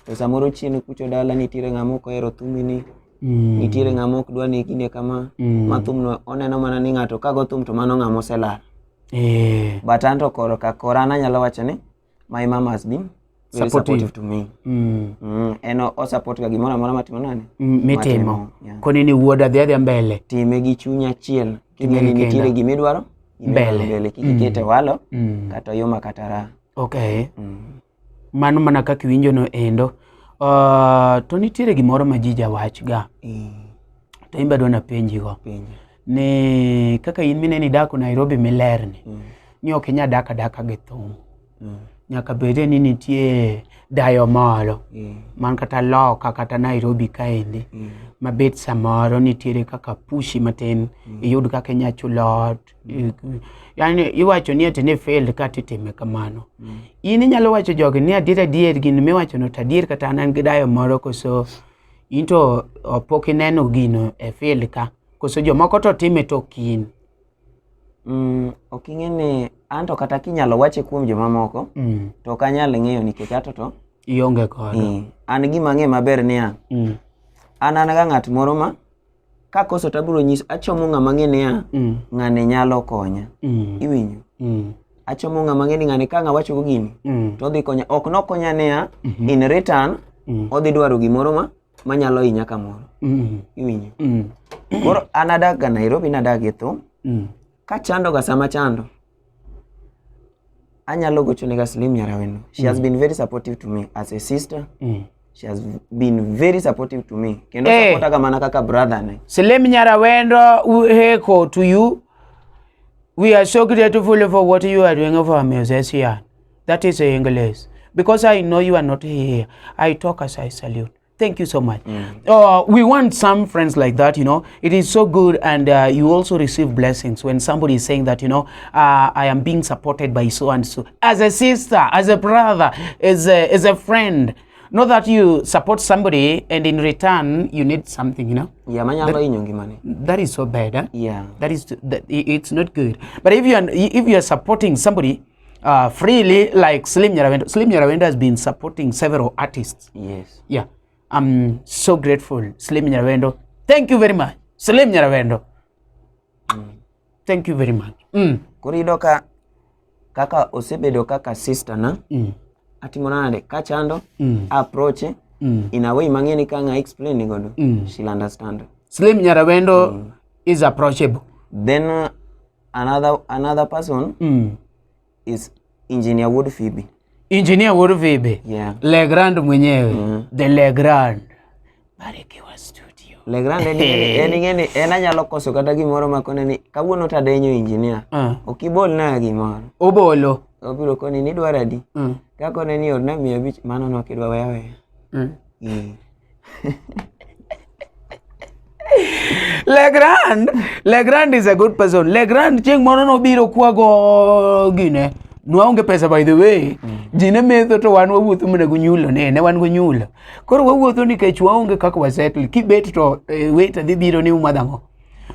[SPEAKER 2] to samoro chien kucho dala nitiere ng'ama ok ohero thumi ni. Nitiere ng'ama ok dwa ni gine kama. Ma thum no oneno mana ni ng'ato ka go thum to mano ng'ama oselal. But anto korka kora an anyalo wacho ni my mom has been very
[SPEAKER 1] Supportive.
[SPEAKER 2] supportive to me. En o support ga gimoro amora matimo nade?
[SPEAKER 1] Mitimo.
[SPEAKER 2] Yeah.
[SPEAKER 1] Koni ni wuoda dhi adhiya mbele.
[SPEAKER 2] Time gi chuny achiel.
[SPEAKER 1] Time
[SPEAKER 2] King'e ni
[SPEAKER 1] gi kinda.
[SPEAKER 2] nitiere gimidwaro, gimidwaro
[SPEAKER 1] Mbele.
[SPEAKER 2] mbele. Kik ikete walo, kata oyuma kata raha.
[SPEAKER 1] Okay. Mano mana kaka iwinjo no endo. To nitiere gimoro ma ji jawach ga. To in be adwa napenji go.
[SPEAKER 2] Penja.
[SPEAKER 1] Ni kaka in mineno idako Nairobi milerni. Ni ok inyal dak adaka gi thum. Nyaka bede ni nitie dayo moro. Man kata loka kata Nairobi kaendi. Mabet samoro nitiere kaka pushi matin. Iyud kaka inya chulo ot. Yani iwacho ni ati ni failed kata itime kamano. In inyalo wacho jogi ni adier adier gino miwacho no to adier kata an gi dayo moro koso in to pok ineno gino e field ka koso jomoko to time to ok in.
[SPEAKER 2] Ok ing'e ni anto kata kinyalo wache kuom jomamoko to ok anyal ng'eyo nikech ato to
[SPEAKER 1] ionge godo.
[SPEAKER 2] An gima ang'e maber niya, an an ga ng'at moro ma kakoso to abiro nyiso, achomo ng'ama ng'e niya, ng'ane nyalo konya. Iwinjo? Achomo ng'ama ng'e ni ng'ane ka ng'a wacho go gini, to odhi konya. Ok nokonya niya, in return, odhi dwaro gimoro manyalo hinya kamoro. Iwinjo? Koro an adak ga Nairobi, nadak gi thum. Kachando ga sama chando, anyalo gocho ne ga Slim Nyarawendo. She has been very supportive to me as a sister. She has been very supportive to me. Kendo supporta ga mana kaka brother ne.
[SPEAKER 1] Slim Nyarawendo, heko to you. We are so grateful for what you are doing for our musician. That is English. Because I know you are not here. I talk as I salute. Thank you so much. We want some friends like that, you know. It is so good, and you also receive blessings when somebody is saying that, you know, I am being supported by so and so. As a sister, as a brother, as a friend. Not that you support somebody and in return you need something, you know.
[SPEAKER 2] Yeah, manyalo hinyo ngimane.
[SPEAKER 1] That is so bad, huh?
[SPEAKER 2] Yeah.
[SPEAKER 1] That is that it's not good. But if you are supporting somebody freely, like Slim Nyarawendo, Slim Nyarawendo has been supporting several artists.
[SPEAKER 2] Yes.
[SPEAKER 1] Yeah, I'm so grateful, Slim Nyarawendo. Thank you very much, Slim Nyarawendo. Thank you very much.
[SPEAKER 2] Koro iyudo ka kaka osebedo kaka sister na atimo nade kachando approach in a way mang'e ni ka ang' explain ni godo she'll understand.
[SPEAKER 1] Slim Nyarawendo is approachable.
[SPEAKER 2] Then another person is Engineer Wood Phoebe.
[SPEAKER 1] Engineer Wuod Phoebe.
[SPEAKER 2] Yeah.
[SPEAKER 1] Legrand mwenyewe. The Legrand. Barikiwa Studio.
[SPEAKER 2] Legrand en ing'e ni en anyalo koso kata gimoro makone ni kawuono tadenyo engineer. Ok ibolna gimoro.
[SPEAKER 1] Obolo.
[SPEAKER 2] Obiro koni ni idwaro adi. Kakone ni orna 500 mano nok idwa weya weya.
[SPEAKER 1] Legrand is a good person. Legrand chieng' moro nobiro kwago gine. Nwaonge pesa by the way. Ji ne metho to wan wawuotho mana gi nyulo ne wan gi nyulo. Koro wawuotho nikech waonge kaka wasettle. Kibet to waiter dhi biro ni umadho ang'o.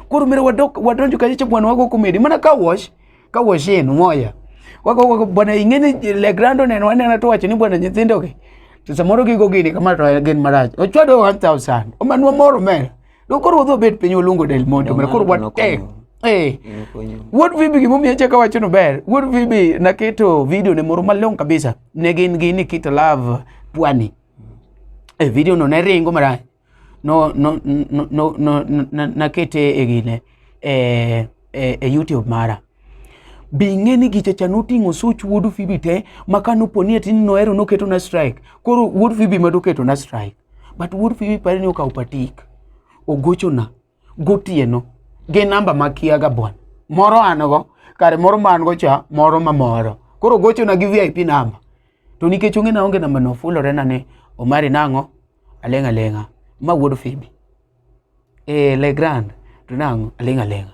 [SPEAKER 1] Koro mire wadok wadonjo kacha cha bwana wago comedy mana ka wash ka wash in moya. Wago wago bwana ing'e ni Legrand oneno anena to wacho ni bwana nyithindo gi. To samoro gigo gini kama to gin marach. Ochwado 1000. Omanwa moro mera. Do koro wadhi wabet piny waluongo Del Monte. Omera koro watek.
[SPEAKER 2] Nokonyo.
[SPEAKER 1] Wuod Phoebe gimomiyo achako awacho no ber. Wuod Phoebe naketo video ne moro malong'o kabisa. Ne gin gi Nikita Love Pwani. E video no ne ringo marach. No no no no, no, no nakete e gine e YouTube mara. Be ing'e ni gicha cha noting'o such Wuod Phoebe te ma kanopo ni ati nohero noketo na strike. Koro Wuod Phoebe ma doketo na strike. But Wuod Phoebe pare ni okawo patik. Ogochona gotieno gi namba makiaga bwana. Moro an go, kare moro ma an go cha, moro ma moro. Koro ogochona gi VIP namba. To nikech ong'e na onge namba no fulore na ni Omari nang'o aleng' aleng'a. Ma Wuod Phoebe. Legrand to nang'o aling' aling'a.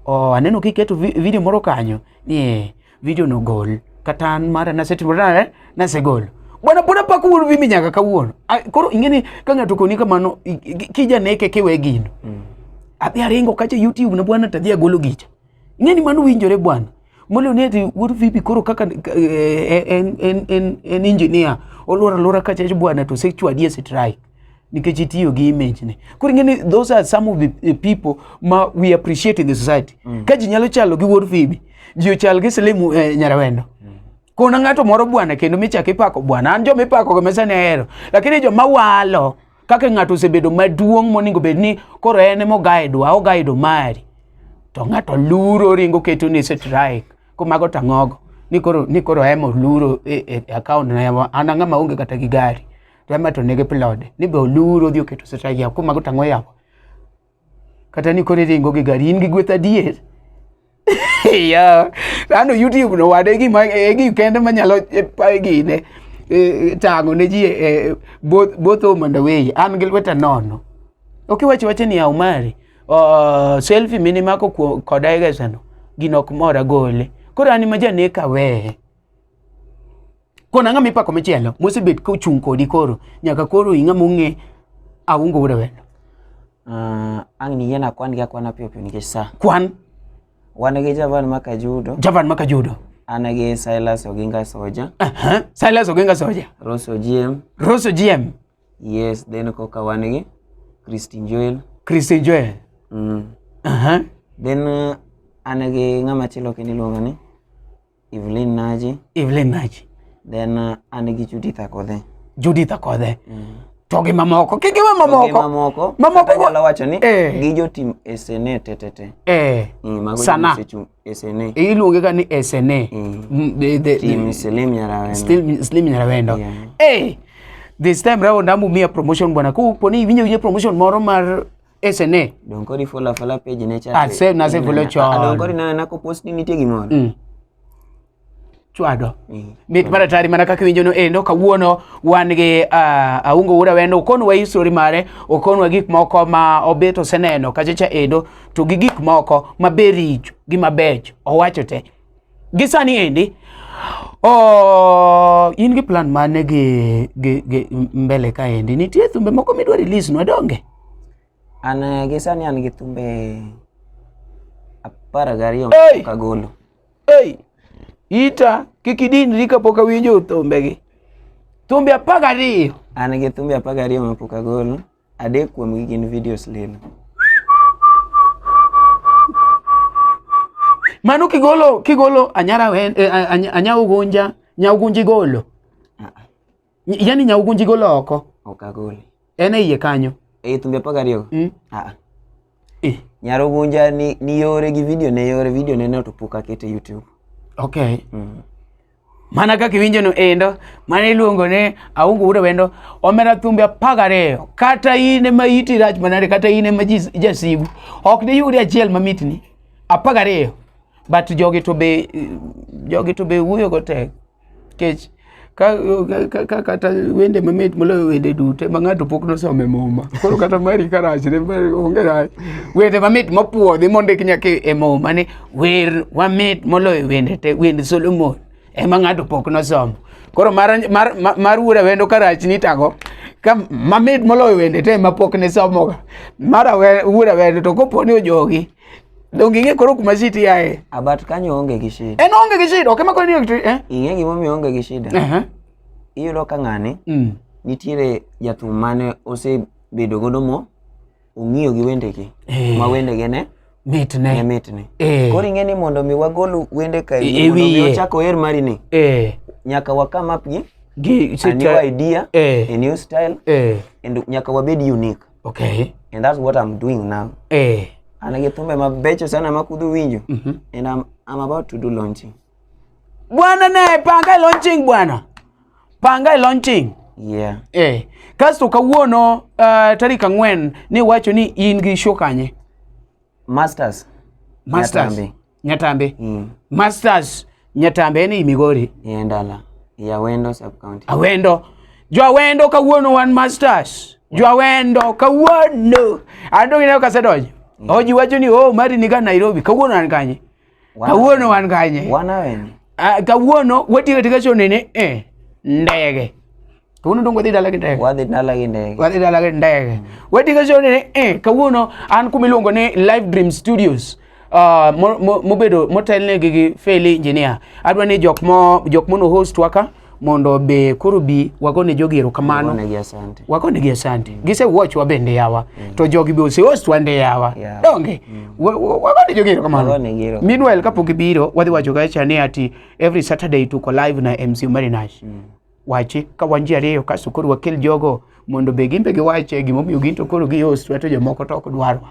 [SPEAKER 1] Oh, aneno kiketo video moro kanyo ni video no gol. Kata an mara nasetimo nade nasegolo. Bwana pod apako Wuod Phoebe nyaka kawuono. Koro ing'e ni ka ng'ato okoni kamano kijaneke kiwe gino. Adhi aringo kacha YouTube na bwana tadhi agolo gicha. Ing'e ni mano winjore bwana. Molo ni ati Wuod Phoebe koro kaka en engineer oluoro alora kacha bwana to osechwadi e strike. Nikech itiyo gi image ne. Koro ing'e ni those are some of the people ma we appreciate in the society. Ka ji nyalo chalo gi Wuod Phoebe, ji ochal gi Slim Nyarawendo. Kona ng'ato moro bwana kendo michako ipako bwana. An joma ipako go mesani ahero. Lakini joma walo kaka ng'ato osebedo maduong' monego bed ni koro en ema oguide wa, oguide Omari. To ng'ato luro ringo keto ni strike. Komago tang'ogo. Ni koro ema oluro e account na an ng'ama onge kata gi gari. To ema to nigi plode. Ni be oluro odhi oketo strike yawa. Komago tang'o yawa. Kata ni koro iringo gi gari in gi gweth adier. Yeah. Ano YouTube no wade gima e gi kende manyalo gine tang'o ne ji both home and away. An gi lweta nono. Ok iwacho wacha ni Omari selfie mine mako koda e gesano gino ok mora gole. Koro an ema janeko aweye. Kona ng'ama ipako machielo mosebet kochung' kodi koro nyaka koro ing'ama ong'e Aungo Wuod Awendo.
[SPEAKER 2] Ang' niyiena kwan gi akwana piyo piyo nikech sa.
[SPEAKER 1] Kwan.
[SPEAKER 2] Wan gi Javan Makajudo.
[SPEAKER 1] Javan Makajudo.
[SPEAKER 2] An gi Silas Oginga Soja.
[SPEAKER 1] Silas Oginga Soja.
[SPEAKER 2] Rosso GM.
[SPEAKER 1] Rosso GM.
[SPEAKER 2] Yes, then koka wan gi Christine Joel.
[SPEAKER 1] Christine Joel.
[SPEAKER 2] Then an gi ng'ama chielo kendo iluongo ni Evelyn Naji.
[SPEAKER 1] Evelyn Naji.
[SPEAKER 2] Then an gi Judith Akodhe.
[SPEAKER 1] Judith Akodhe. To gi mamoko, kik iwe mamoko.
[SPEAKER 2] To gi mamoko.
[SPEAKER 1] Mamoko
[SPEAKER 2] kata anyalo wacho ni gi jotim SNA te te te. Mago
[SPEAKER 1] Sana.
[SPEAKER 2] joma SNA.
[SPEAKER 1] Iluonge ga ni SNA.
[SPEAKER 2] Team Slim Nyarawendo.
[SPEAKER 1] Slim Nyarawendo. This time round amumiya promotion bwana. Ko poni iwinjo winjo promotion moro mar SNA.
[SPEAKER 2] Donge koro ifollow afollow page ne cha.
[SPEAKER 1] Nase follow chon.
[SPEAKER 2] Donge koro ineno ko post ni nitie gimoro.
[SPEAKER 1] Chwado. Mit mar atari mana kaka iwinjo no endo kawuono wan gi Aungo Wuod Awendo okonwa history mare, okonwa gik moko ma obet oseneno kacha cha endo to gi gik moko mabericho gi mabecho owacho te. Gi sani endi oh, in gi plan mane gi mbele ka endi nitie thumbe moko midwa release nwa donge?
[SPEAKER 2] An gi sani an gi thumbe 12 mapok agolo.
[SPEAKER 1] Hey! Ita kik idinri kapok awinjo thumbegi. Thumbe 12.
[SPEAKER 2] An gi thumbe 12 mapok agolo. 3 kuomgi gin videos lilo.
[SPEAKER 1] Mano kigolo anyara wen, anyaugunja, nyaugunji golo. Yani nyaugunji golo oko.
[SPEAKER 2] Ok agolo.
[SPEAKER 1] En e iye kanyo.
[SPEAKER 2] E thumbe 12? Nyarugunja ni yore gi video ne yore, video ne to pok akete YouTube.
[SPEAKER 1] Okay. Mana kaka iwinjo no endo, mano iluongo ni Aungo Wuod Awendo, omera thumbe 12, kata in ema iti rach manade, kata in ema jasigu, ok diyudi achiel mamitni, 12. But jogi to be wuoyo go tek. Kech ka kata wende mamit moloyo wende duto ma ng'ato pok nosomo e muma. Koro kata mari ka rach ne mari onge rach. Wende mamit mopuodhi mondik nyaka e muma ni wer wamit moloyo wende te, wend Solomon ema ng'ato pok nosomo. Koro mar Wuod Awendo ka rach ni tago ka mamit moloyo wende te ma pok ne somoga. Mar Wuod Awendo to kopo ni ojogi donge ing'e koro kuma shit yae.
[SPEAKER 2] Abat kanyo onge gi shida.
[SPEAKER 1] En onge gi shida, ok ema koro ni eh?
[SPEAKER 2] Ing'e gimomiyo onge gi shida? Iyudo ka ng'ani nitiere jathum mane osebedo godo mo ong'iyo gi wendegi. Ma wendege ne
[SPEAKER 1] mitne.
[SPEAKER 2] Ne mitne. Koro ing'e ni mondo mi wagol wende ka mondo mi ochak oher mari ni. Nyaka wa come up gi a new idea, a new style, and nyaka wabed unique.
[SPEAKER 1] Okay.
[SPEAKER 2] And that's what I'm doing now. An gi thumbe mabecho sana makudho winjo. And I'm about to do launching.
[SPEAKER 1] Bwana ne panga launching bwana. Panga launching.
[SPEAKER 2] Yeah.
[SPEAKER 1] Kasto kawuono tarik 4 ni wacho ni in gi show kanye?
[SPEAKER 2] Masters.
[SPEAKER 1] Masters. Nyatambe. Masters Nyatambe ni Migori.
[SPEAKER 2] Ndala. Ya Awendo sub county.
[SPEAKER 1] Awendo. Jo Awendo kawuono wan Masters. Jo Awendo kawuono. Ando gineno kasedonjo. Oji wacho ni oh mari ni ga Nairobi. Kawuono an kanye? Kawuono wan kanye?
[SPEAKER 2] Wan Awendo.
[SPEAKER 1] Kawuono watiyo katika show nene ndege. Kawuono dongo dhi dala gi ndege.
[SPEAKER 2] Wadhi dala gi ndege.
[SPEAKER 1] Wadhi dala gi ndege. Watiyo katika show nene kawuono an kuma iluongo ni Live Dream Studios. Mobedo motelne gi Feli Engineer. Adwa ni jok mono host waka mondo be koro bi wagone jogi erokamano.
[SPEAKER 2] Wagonegi asante.
[SPEAKER 1] Wagonegi asante. Gise watch wa bende yawa. To jogi be ose host wa nde yawa. Donge. Wagone jogi erokamano.
[SPEAKER 2] Wagonegi erokamano.
[SPEAKER 1] Meanwhile kapok gibiro wadhi wacho kacha ni ati every Saturday tuko live na MC Omari Nash. Wachi ka wan ji ariyo kasto koro wakel jogo mondo be gimbe giwache gimomiyo gin to koro gi host wa to jomoko to ok dwarwa.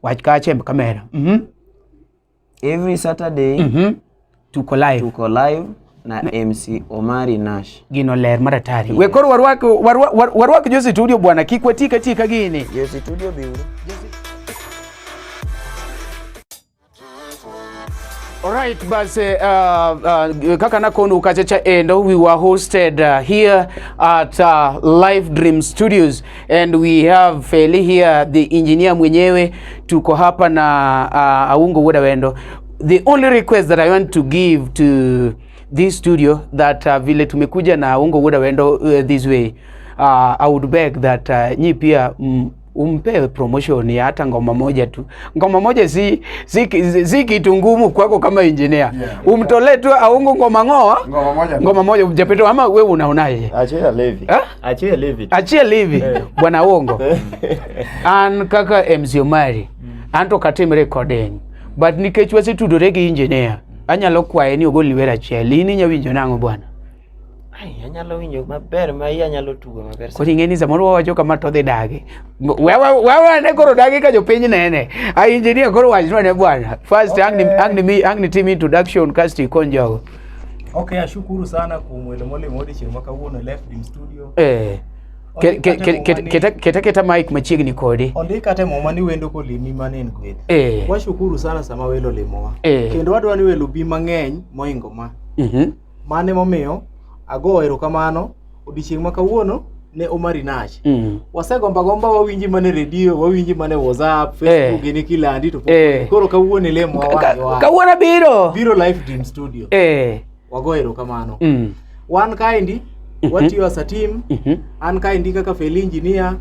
[SPEAKER 1] Wach kacha e kamera.
[SPEAKER 2] Every Saturday
[SPEAKER 1] Tuko live.
[SPEAKER 2] Tuko live na MC Omari Nash.
[SPEAKER 1] Gino ler mar atari. We koro warwak jo studio bwana, kik watika tika gini.
[SPEAKER 2] Jo studio biuru.
[SPEAKER 1] Alright, basi kaka nakono kachacha endo, we were hosted here at Live Dream Studios and we have Feli here, the engineer mwenyewe. Tuko hapa na Aungo Wuod Awendo. The only request that I want to give to this studio that vile tumekuja na Aungo Wuod Awendo this way, I would beg that nyi pia umpe promotion ya hata ngoma moja tu. Ngoma moja si kitu ngumu kwako kama engineer. Umtolee tu Aungo ngoma ngoa.
[SPEAKER 3] Ngoma moja.
[SPEAKER 1] Ngoma moja Japeto, ama wewe unaonaje?
[SPEAKER 4] Achia Levi. Achia Levi.
[SPEAKER 1] Achia Levi. Bwana Aungo. An kaka MC Omari, an to katim recording. But nikech wasetudore gi engineer, anyalo kwaye ni ogol wer achiel. In inya winjo nang'o bwana?
[SPEAKER 2] Ai, anyalo winjo maber ma iya anyalo tugo maber.
[SPEAKER 1] Koro ing'e ni samoro wawacho kama to dhi dagi. Wewe ne koro dagi ka jopiny nene. Ai engineer koro wachnwa ne bwana. First ang ni tim introduction kasto ikony jogo.
[SPEAKER 5] Okay, ashukuru sana kuom welo molimo odiochieng' ma kawuono e Live Dream Studio.
[SPEAKER 1] Keta mic machiegni kodi.
[SPEAKER 5] Ondik kata e muma ni wendo kolimi mano en gweth. Washukuru sana sama welo limowa. Kendo wadwa ni welo bi mang'eny moingo ma. Mano emomiyo ago erokamano odiochieng' ma kawuono ne Omari Nash. Wasegombo agomba wawinji mana e redio, wawinji mana e WhatsApp, Facebook gini kilandi to pok koro kawuono ilemo wa wang' gi wang'.
[SPEAKER 1] Kawuono abiro.
[SPEAKER 5] Biro Live Dream Studio. Wago erokamano. Wan kaendi watiyo as a team. An kaendi kaka Feli Engineer.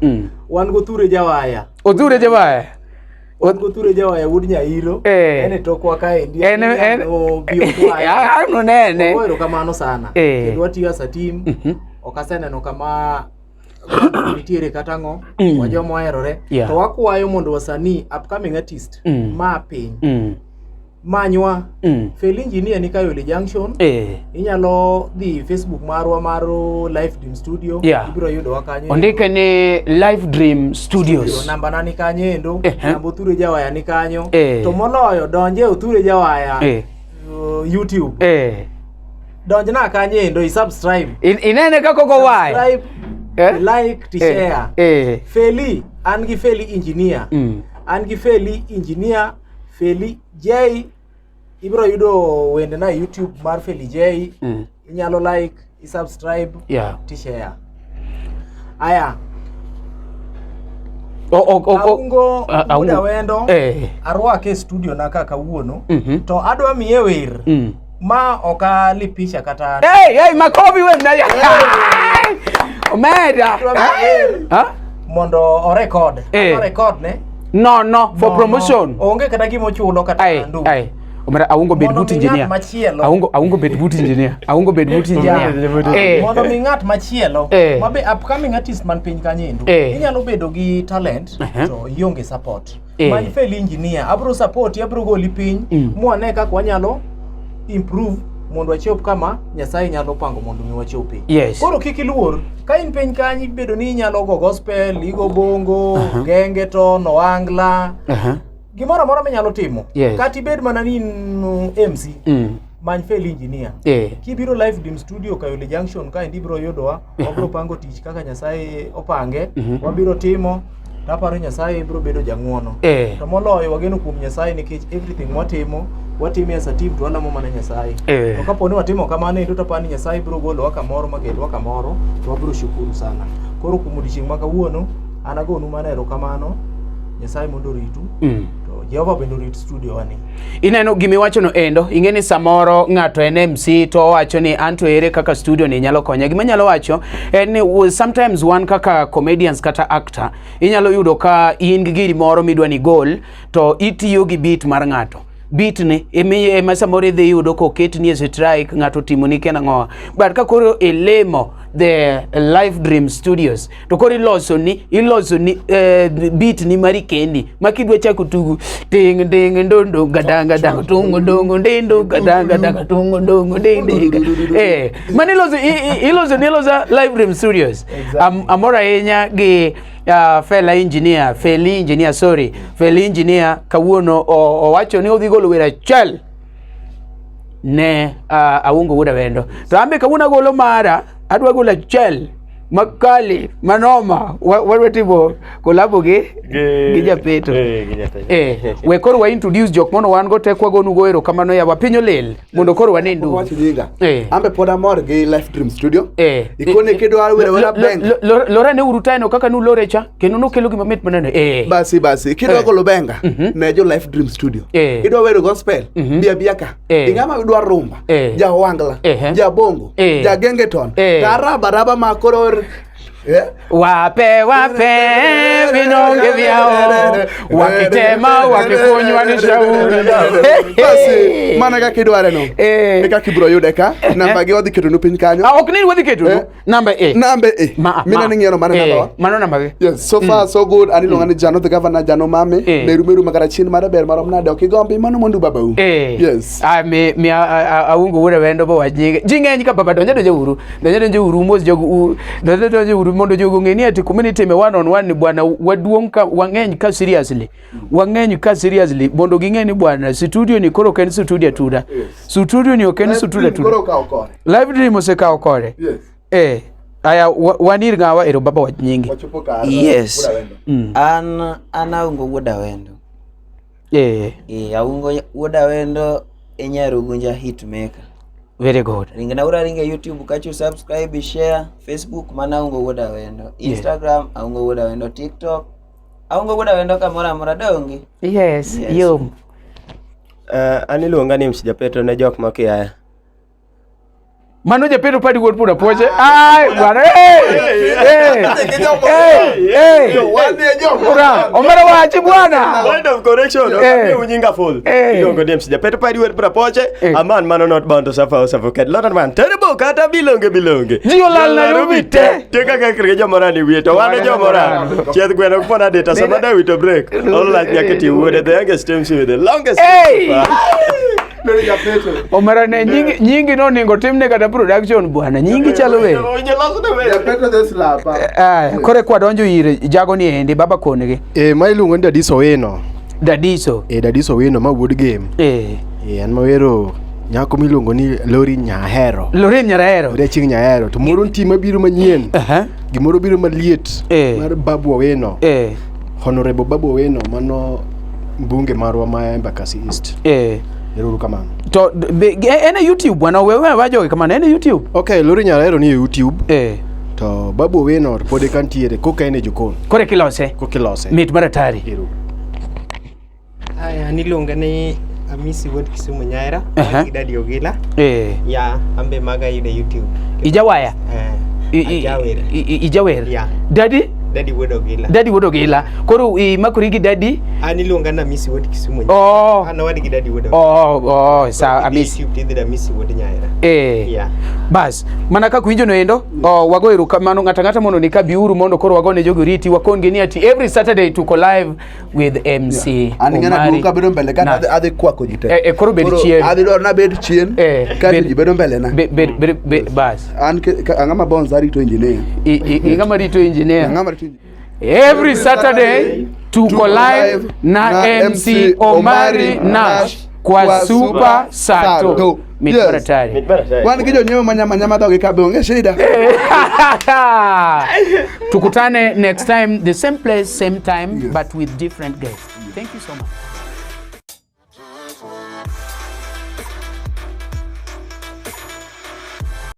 [SPEAKER 5] Wan go Othure Jawaya.
[SPEAKER 1] Othure Jawaya.
[SPEAKER 5] Wan go Othure Jawaya wuod Nyairo. En e tokwa kaendi.
[SPEAKER 1] En en
[SPEAKER 5] Obi okwaya.
[SPEAKER 1] Ang' nonene.
[SPEAKER 5] Wago erokamano sana. Kendo watiyo as a team. Ok aseneno kama nitiere kata ang'o. Wajoma oherore. To wakwayo mondo wasanii upcoming artist ma piny manywa. Feli Engineer ni Kayole Junction. Inyalo dhi Facebook marwa mar Live Dream Studio. Ibiro yudowa kanyo.
[SPEAKER 1] Ondike ni Live Dream Studios.
[SPEAKER 5] Namba na ni kanyo endo. Namba Othure Jawaya ni kanyo. To moloyo donje Othure Jawaya YouTube. Donjna kanyo endo i subscribe.
[SPEAKER 1] Inene kaka ogo waya.
[SPEAKER 5] Subscribe, like, to share. Feli, an gi Feli Engineer. An gi Feli Engineer, Feli J. Ibiro yudo wende na e YouTube mar Feli J. Inyalo like, i subscribe, to share. Aya. Aungo Wuod Awendo. Arwake e studio na ka kawuono. To adwa miye wer. Ma ok alipisha kata.
[SPEAKER 1] Hey, hey, makofi we mna. Omera.
[SPEAKER 5] Mondo orekod. Orekod ne.
[SPEAKER 1] No, no, for promotion.
[SPEAKER 5] No. Onge kata gima ochulo kata ndu.
[SPEAKER 1] Omera Aungo bed but engineer. Aungo bed but engineer. Aungo bed but engineer.
[SPEAKER 5] Mondo mi ng'at machielo mabe upcoming artist man piny kanyo endo. Inyalo bedo gi talent to ionge support. Many Feli Engineer, abro support, abro goli piny, mwane kaka wanyalo improve mondo wachop kama Nyasaye nyalo pango mondo mi wachopi. Koro kik iluor, ka in piny kanyo ibedo ni inyalo go gospel, igo bongo, genge to, ohangla, gimoro amora minyalo timo. Kata ibed mana ni in MC, many Feli Engineer. Kibiro Live Dream Studio Kayole Junction kaendi ibiro yudowa, wabiro pango tich kaka Nyasaye opange, wabiro timo. Taparo Nyasaye biro bedo jang'uono. To moloyo wageno kuom Nyasaye nikech everything watimo, watime as a team to walamo mana Nyasaye. To kapo ni watimo kamano endo taparo ni Nyasaye biro golowa kamoro maketwa kamoro to wabiro shukuru sana. Koro kuom odiochieng' ma kawuono, an agonu mana erokamano, Nyasaye mondo oritu. To Jehova bende orit studio wani.
[SPEAKER 1] Ineno gimiwacho no endo, ing'e ni samoro ng'ato en MC to owacho ni anto ere kaka studio ni nyalo konya. Gima nyalo wacho en ni sometimes wan kaka comedians kata actor, inyalo yudo ka in gi giri moro midwa ni gol to itiyo gi beat mar ng'ato. Beat ni ema samoro idhi yudo koketni e strike, ng'ato otimoni kia nang'owa. But ka koro ilimo the Live Dream Studios to koro iloso ni beat ni mari kendi ma kidwa chako tugo ting ding ndondo gadanga dang tungo ndongo ndindo gadanga dang tungo ndongo ding mano iloso iloso ni iloso Live Dream Studios. Amor ahinya gi Fela Engineer, Feli Engineer, sorry, Feli Engineer kawuono owacho ni odhi golo wer achiel ne Aungo Wuod Awendo. To ambe kawuono agolo mara, adwa golo achiel makali manoma, wadwa timo kolabo gi Japeto. We koro wa introduce jok mondo wan go te kwagonu go erokamano yawa piny olil mondo koro wanendu.
[SPEAKER 3] Ambe pod amor gi Live Dream Studio. Ikone kidwaro wero wera bank.
[SPEAKER 1] Lora ne uru taeno kaka nulore cha kendo nokelo gima mit maneno.
[SPEAKER 3] Basi basi kidwa golo benga ne jo Live Dream Studio. Idwa wero gospel bia bia ka. Ing'ama idwa rumba, ja ohangla, ja bongo, ja gengeton, taraba raba ma koro
[SPEAKER 1] Wape wape vinonge vyao wakitema wakikunywa ni shauri.
[SPEAKER 3] Basi mana kaka idware no. E kaka ibiro yude ka namba gi wadhi ketonu piny kanyo.
[SPEAKER 1] Ok ni wadhi ketonu namba e.
[SPEAKER 3] Namba e. Mina ni ng'iyo mano namba wa.
[SPEAKER 1] Mano namba gi.
[SPEAKER 3] Yes, so far so good. Ani luonga ni Jano the governor, Jano mame. Meru meru magara chien mara ber marom nade ok igombi mano mondo babau. Yes.
[SPEAKER 1] Ah mi Aungo Wuod Awendo bo wach nyinge. Ji ng'eny ka baba donja donja uru. Donja donja uru mos jogo donja donja uru mondo jogo ng'e ni ati kuma nitime one on one ni bwana waduong' ka wang'eny ka seriously. Wang'eny ka seriously mondo ging'e ni bwana studio ni koro ok en studio atuda. Studio ni ok en studio atuda.
[SPEAKER 3] Koro okawo kore.
[SPEAKER 1] Live Dream osekawo kore.
[SPEAKER 3] Yes.
[SPEAKER 1] Aya wanir ng'awa ero baba wach nyinge.
[SPEAKER 3] Wachopo kar.
[SPEAKER 2] Yes. An Aungo Wuod Awendo. Aungo Wuod Awendo e Nyarugunja hitmaker.
[SPEAKER 1] Very good.
[SPEAKER 2] Ringna ura ringe YouTube kacho subscribe, share, Facebook mana Aungo Wuod Awendo. Instagram Aungo Wuod Awendo, TikTok Aungo Wuod Awendo kamoro amora donge.
[SPEAKER 1] Yes, yes. Yom.
[SPEAKER 4] An iluonga ni MC Japeto ne jok makiaya.
[SPEAKER 1] Mano Japeto padi wuod punda puoche. Ai bwana. Eh. Eh. Ura, omera wachi bwana.
[SPEAKER 4] Point of correction. Eh. Unyinga full. Iluongo ni MC Japeto padi wuod punda puoche. A man mano not bound to suffer or suffocate. Lot man terrible kata bilonge bilonge.
[SPEAKER 1] Ji olal Nairobi te.
[SPEAKER 4] Te kaka krige jomora ni wiye to wan e jomora. Chieth gweno ok pona data sama da wito break. All like nyaka ti wuode the youngest MC with the longest.
[SPEAKER 1] Hey! Omera ne nyingi nyingi no onego timne kata production bwana. Nyingi chalo we.
[SPEAKER 3] Japeto the slapa.
[SPEAKER 1] Ah, kore kwa donjo ir jago ni endi baba kongi.
[SPEAKER 6] Eh, ma iluongo ni Dadiso Owino.
[SPEAKER 1] Dadiso.
[SPEAKER 6] Eh, Dadiso Owino ma wuod game.
[SPEAKER 1] Eh.
[SPEAKER 6] Eh, an mawero nyako miluongo ni Lori Nyahero.
[SPEAKER 1] Lori Nyahero.
[SPEAKER 6] Lori Achieng' Nyahero. To moro nitie mabiro manyien. Gimoro biro maliet mar Babu Owino. Honorable Babu Owino mano mbunge marwa ma Embakasi East. Ero uru kamano.
[SPEAKER 1] To be, en e YouTube bwana wewe wajoge kamano en e YouTube.
[SPEAKER 6] Okay, Lori Nyahero ni e YouTube. To Babu Owino to pod kantiere koka en e jokon.
[SPEAKER 1] Kore kilose.
[SPEAKER 6] Koka ilose.
[SPEAKER 1] Mit mar atari.
[SPEAKER 6] Ero.
[SPEAKER 7] Aya, an iluonga ni Amisi wuod Kisumu Nyaira, gi Daddy Ogila. Ya, an be maga yudo e YouTube.
[SPEAKER 1] Ijawaya?
[SPEAKER 7] Eh, ajawer.
[SPEAKER 1] Ijawer?
[SPEAKER 7] Yeah.
[SPEAKER 1] Daddy?
[SPEAKER 7] Daddy wuod Ogila.
[SPEAKER 1] Daddy wuod Ogila. Koro imakori gi Daddy?
[SPEAKER 7] An iluonga ni Amisi wuod Kisumu Nyaira.
[SPEAKER 1] Oh.
[SPEAKER 7] An owadgi Daddy wuod Ogila.
[SPEAKER 1] Oh, sawa Amisi.
[SPEAKER 7] YouTube tidhi Amisi wuod Nyaira. Yeah.
[SPEAKER 1] Bas, mana kaka winjo no endo, oh, wago erokamano ng'ato ang'ata mondo ni kabiuru mondo koro wagone jogi oriti wakon gi ni ati every Saturday tuko live with MC
[SPEAKER 3] An ng'ana
[SPEAKER 1] Omari
[SPEAKER 3] duong' kabedo mbele ka
[SPEAKER 1] Nash.
[SPEAKER 3] adhi kwako ji te.
[SPEAKER 1] Eh, koro bed chien.
[SPEAKER 3] Adhi dwaro nabed chien. Kaeto ji bedo mbele na.
[SPEAKER 1] Be, bas.
[SPEAKER 3] An ang'ama bonds arito engineer.
[SPEAKER 1] Ing'ama rito engineer.
[SPEAKER 3] Ang'ama rito engineer.
[SPEAKER 1] Every Saturday tuko live na MC Omari Nash kwa Super Sato. Mit
[SPEAKER 3] Yes.
[SPEAKER 1] mar atari.
[SPEAKER 3] Wan gi jonyiewo manyama nyama dhogi ka be onge shida.
[SPEAKER 1] Tukutane next time, the same place, same time, but with different guests. Thank you so much.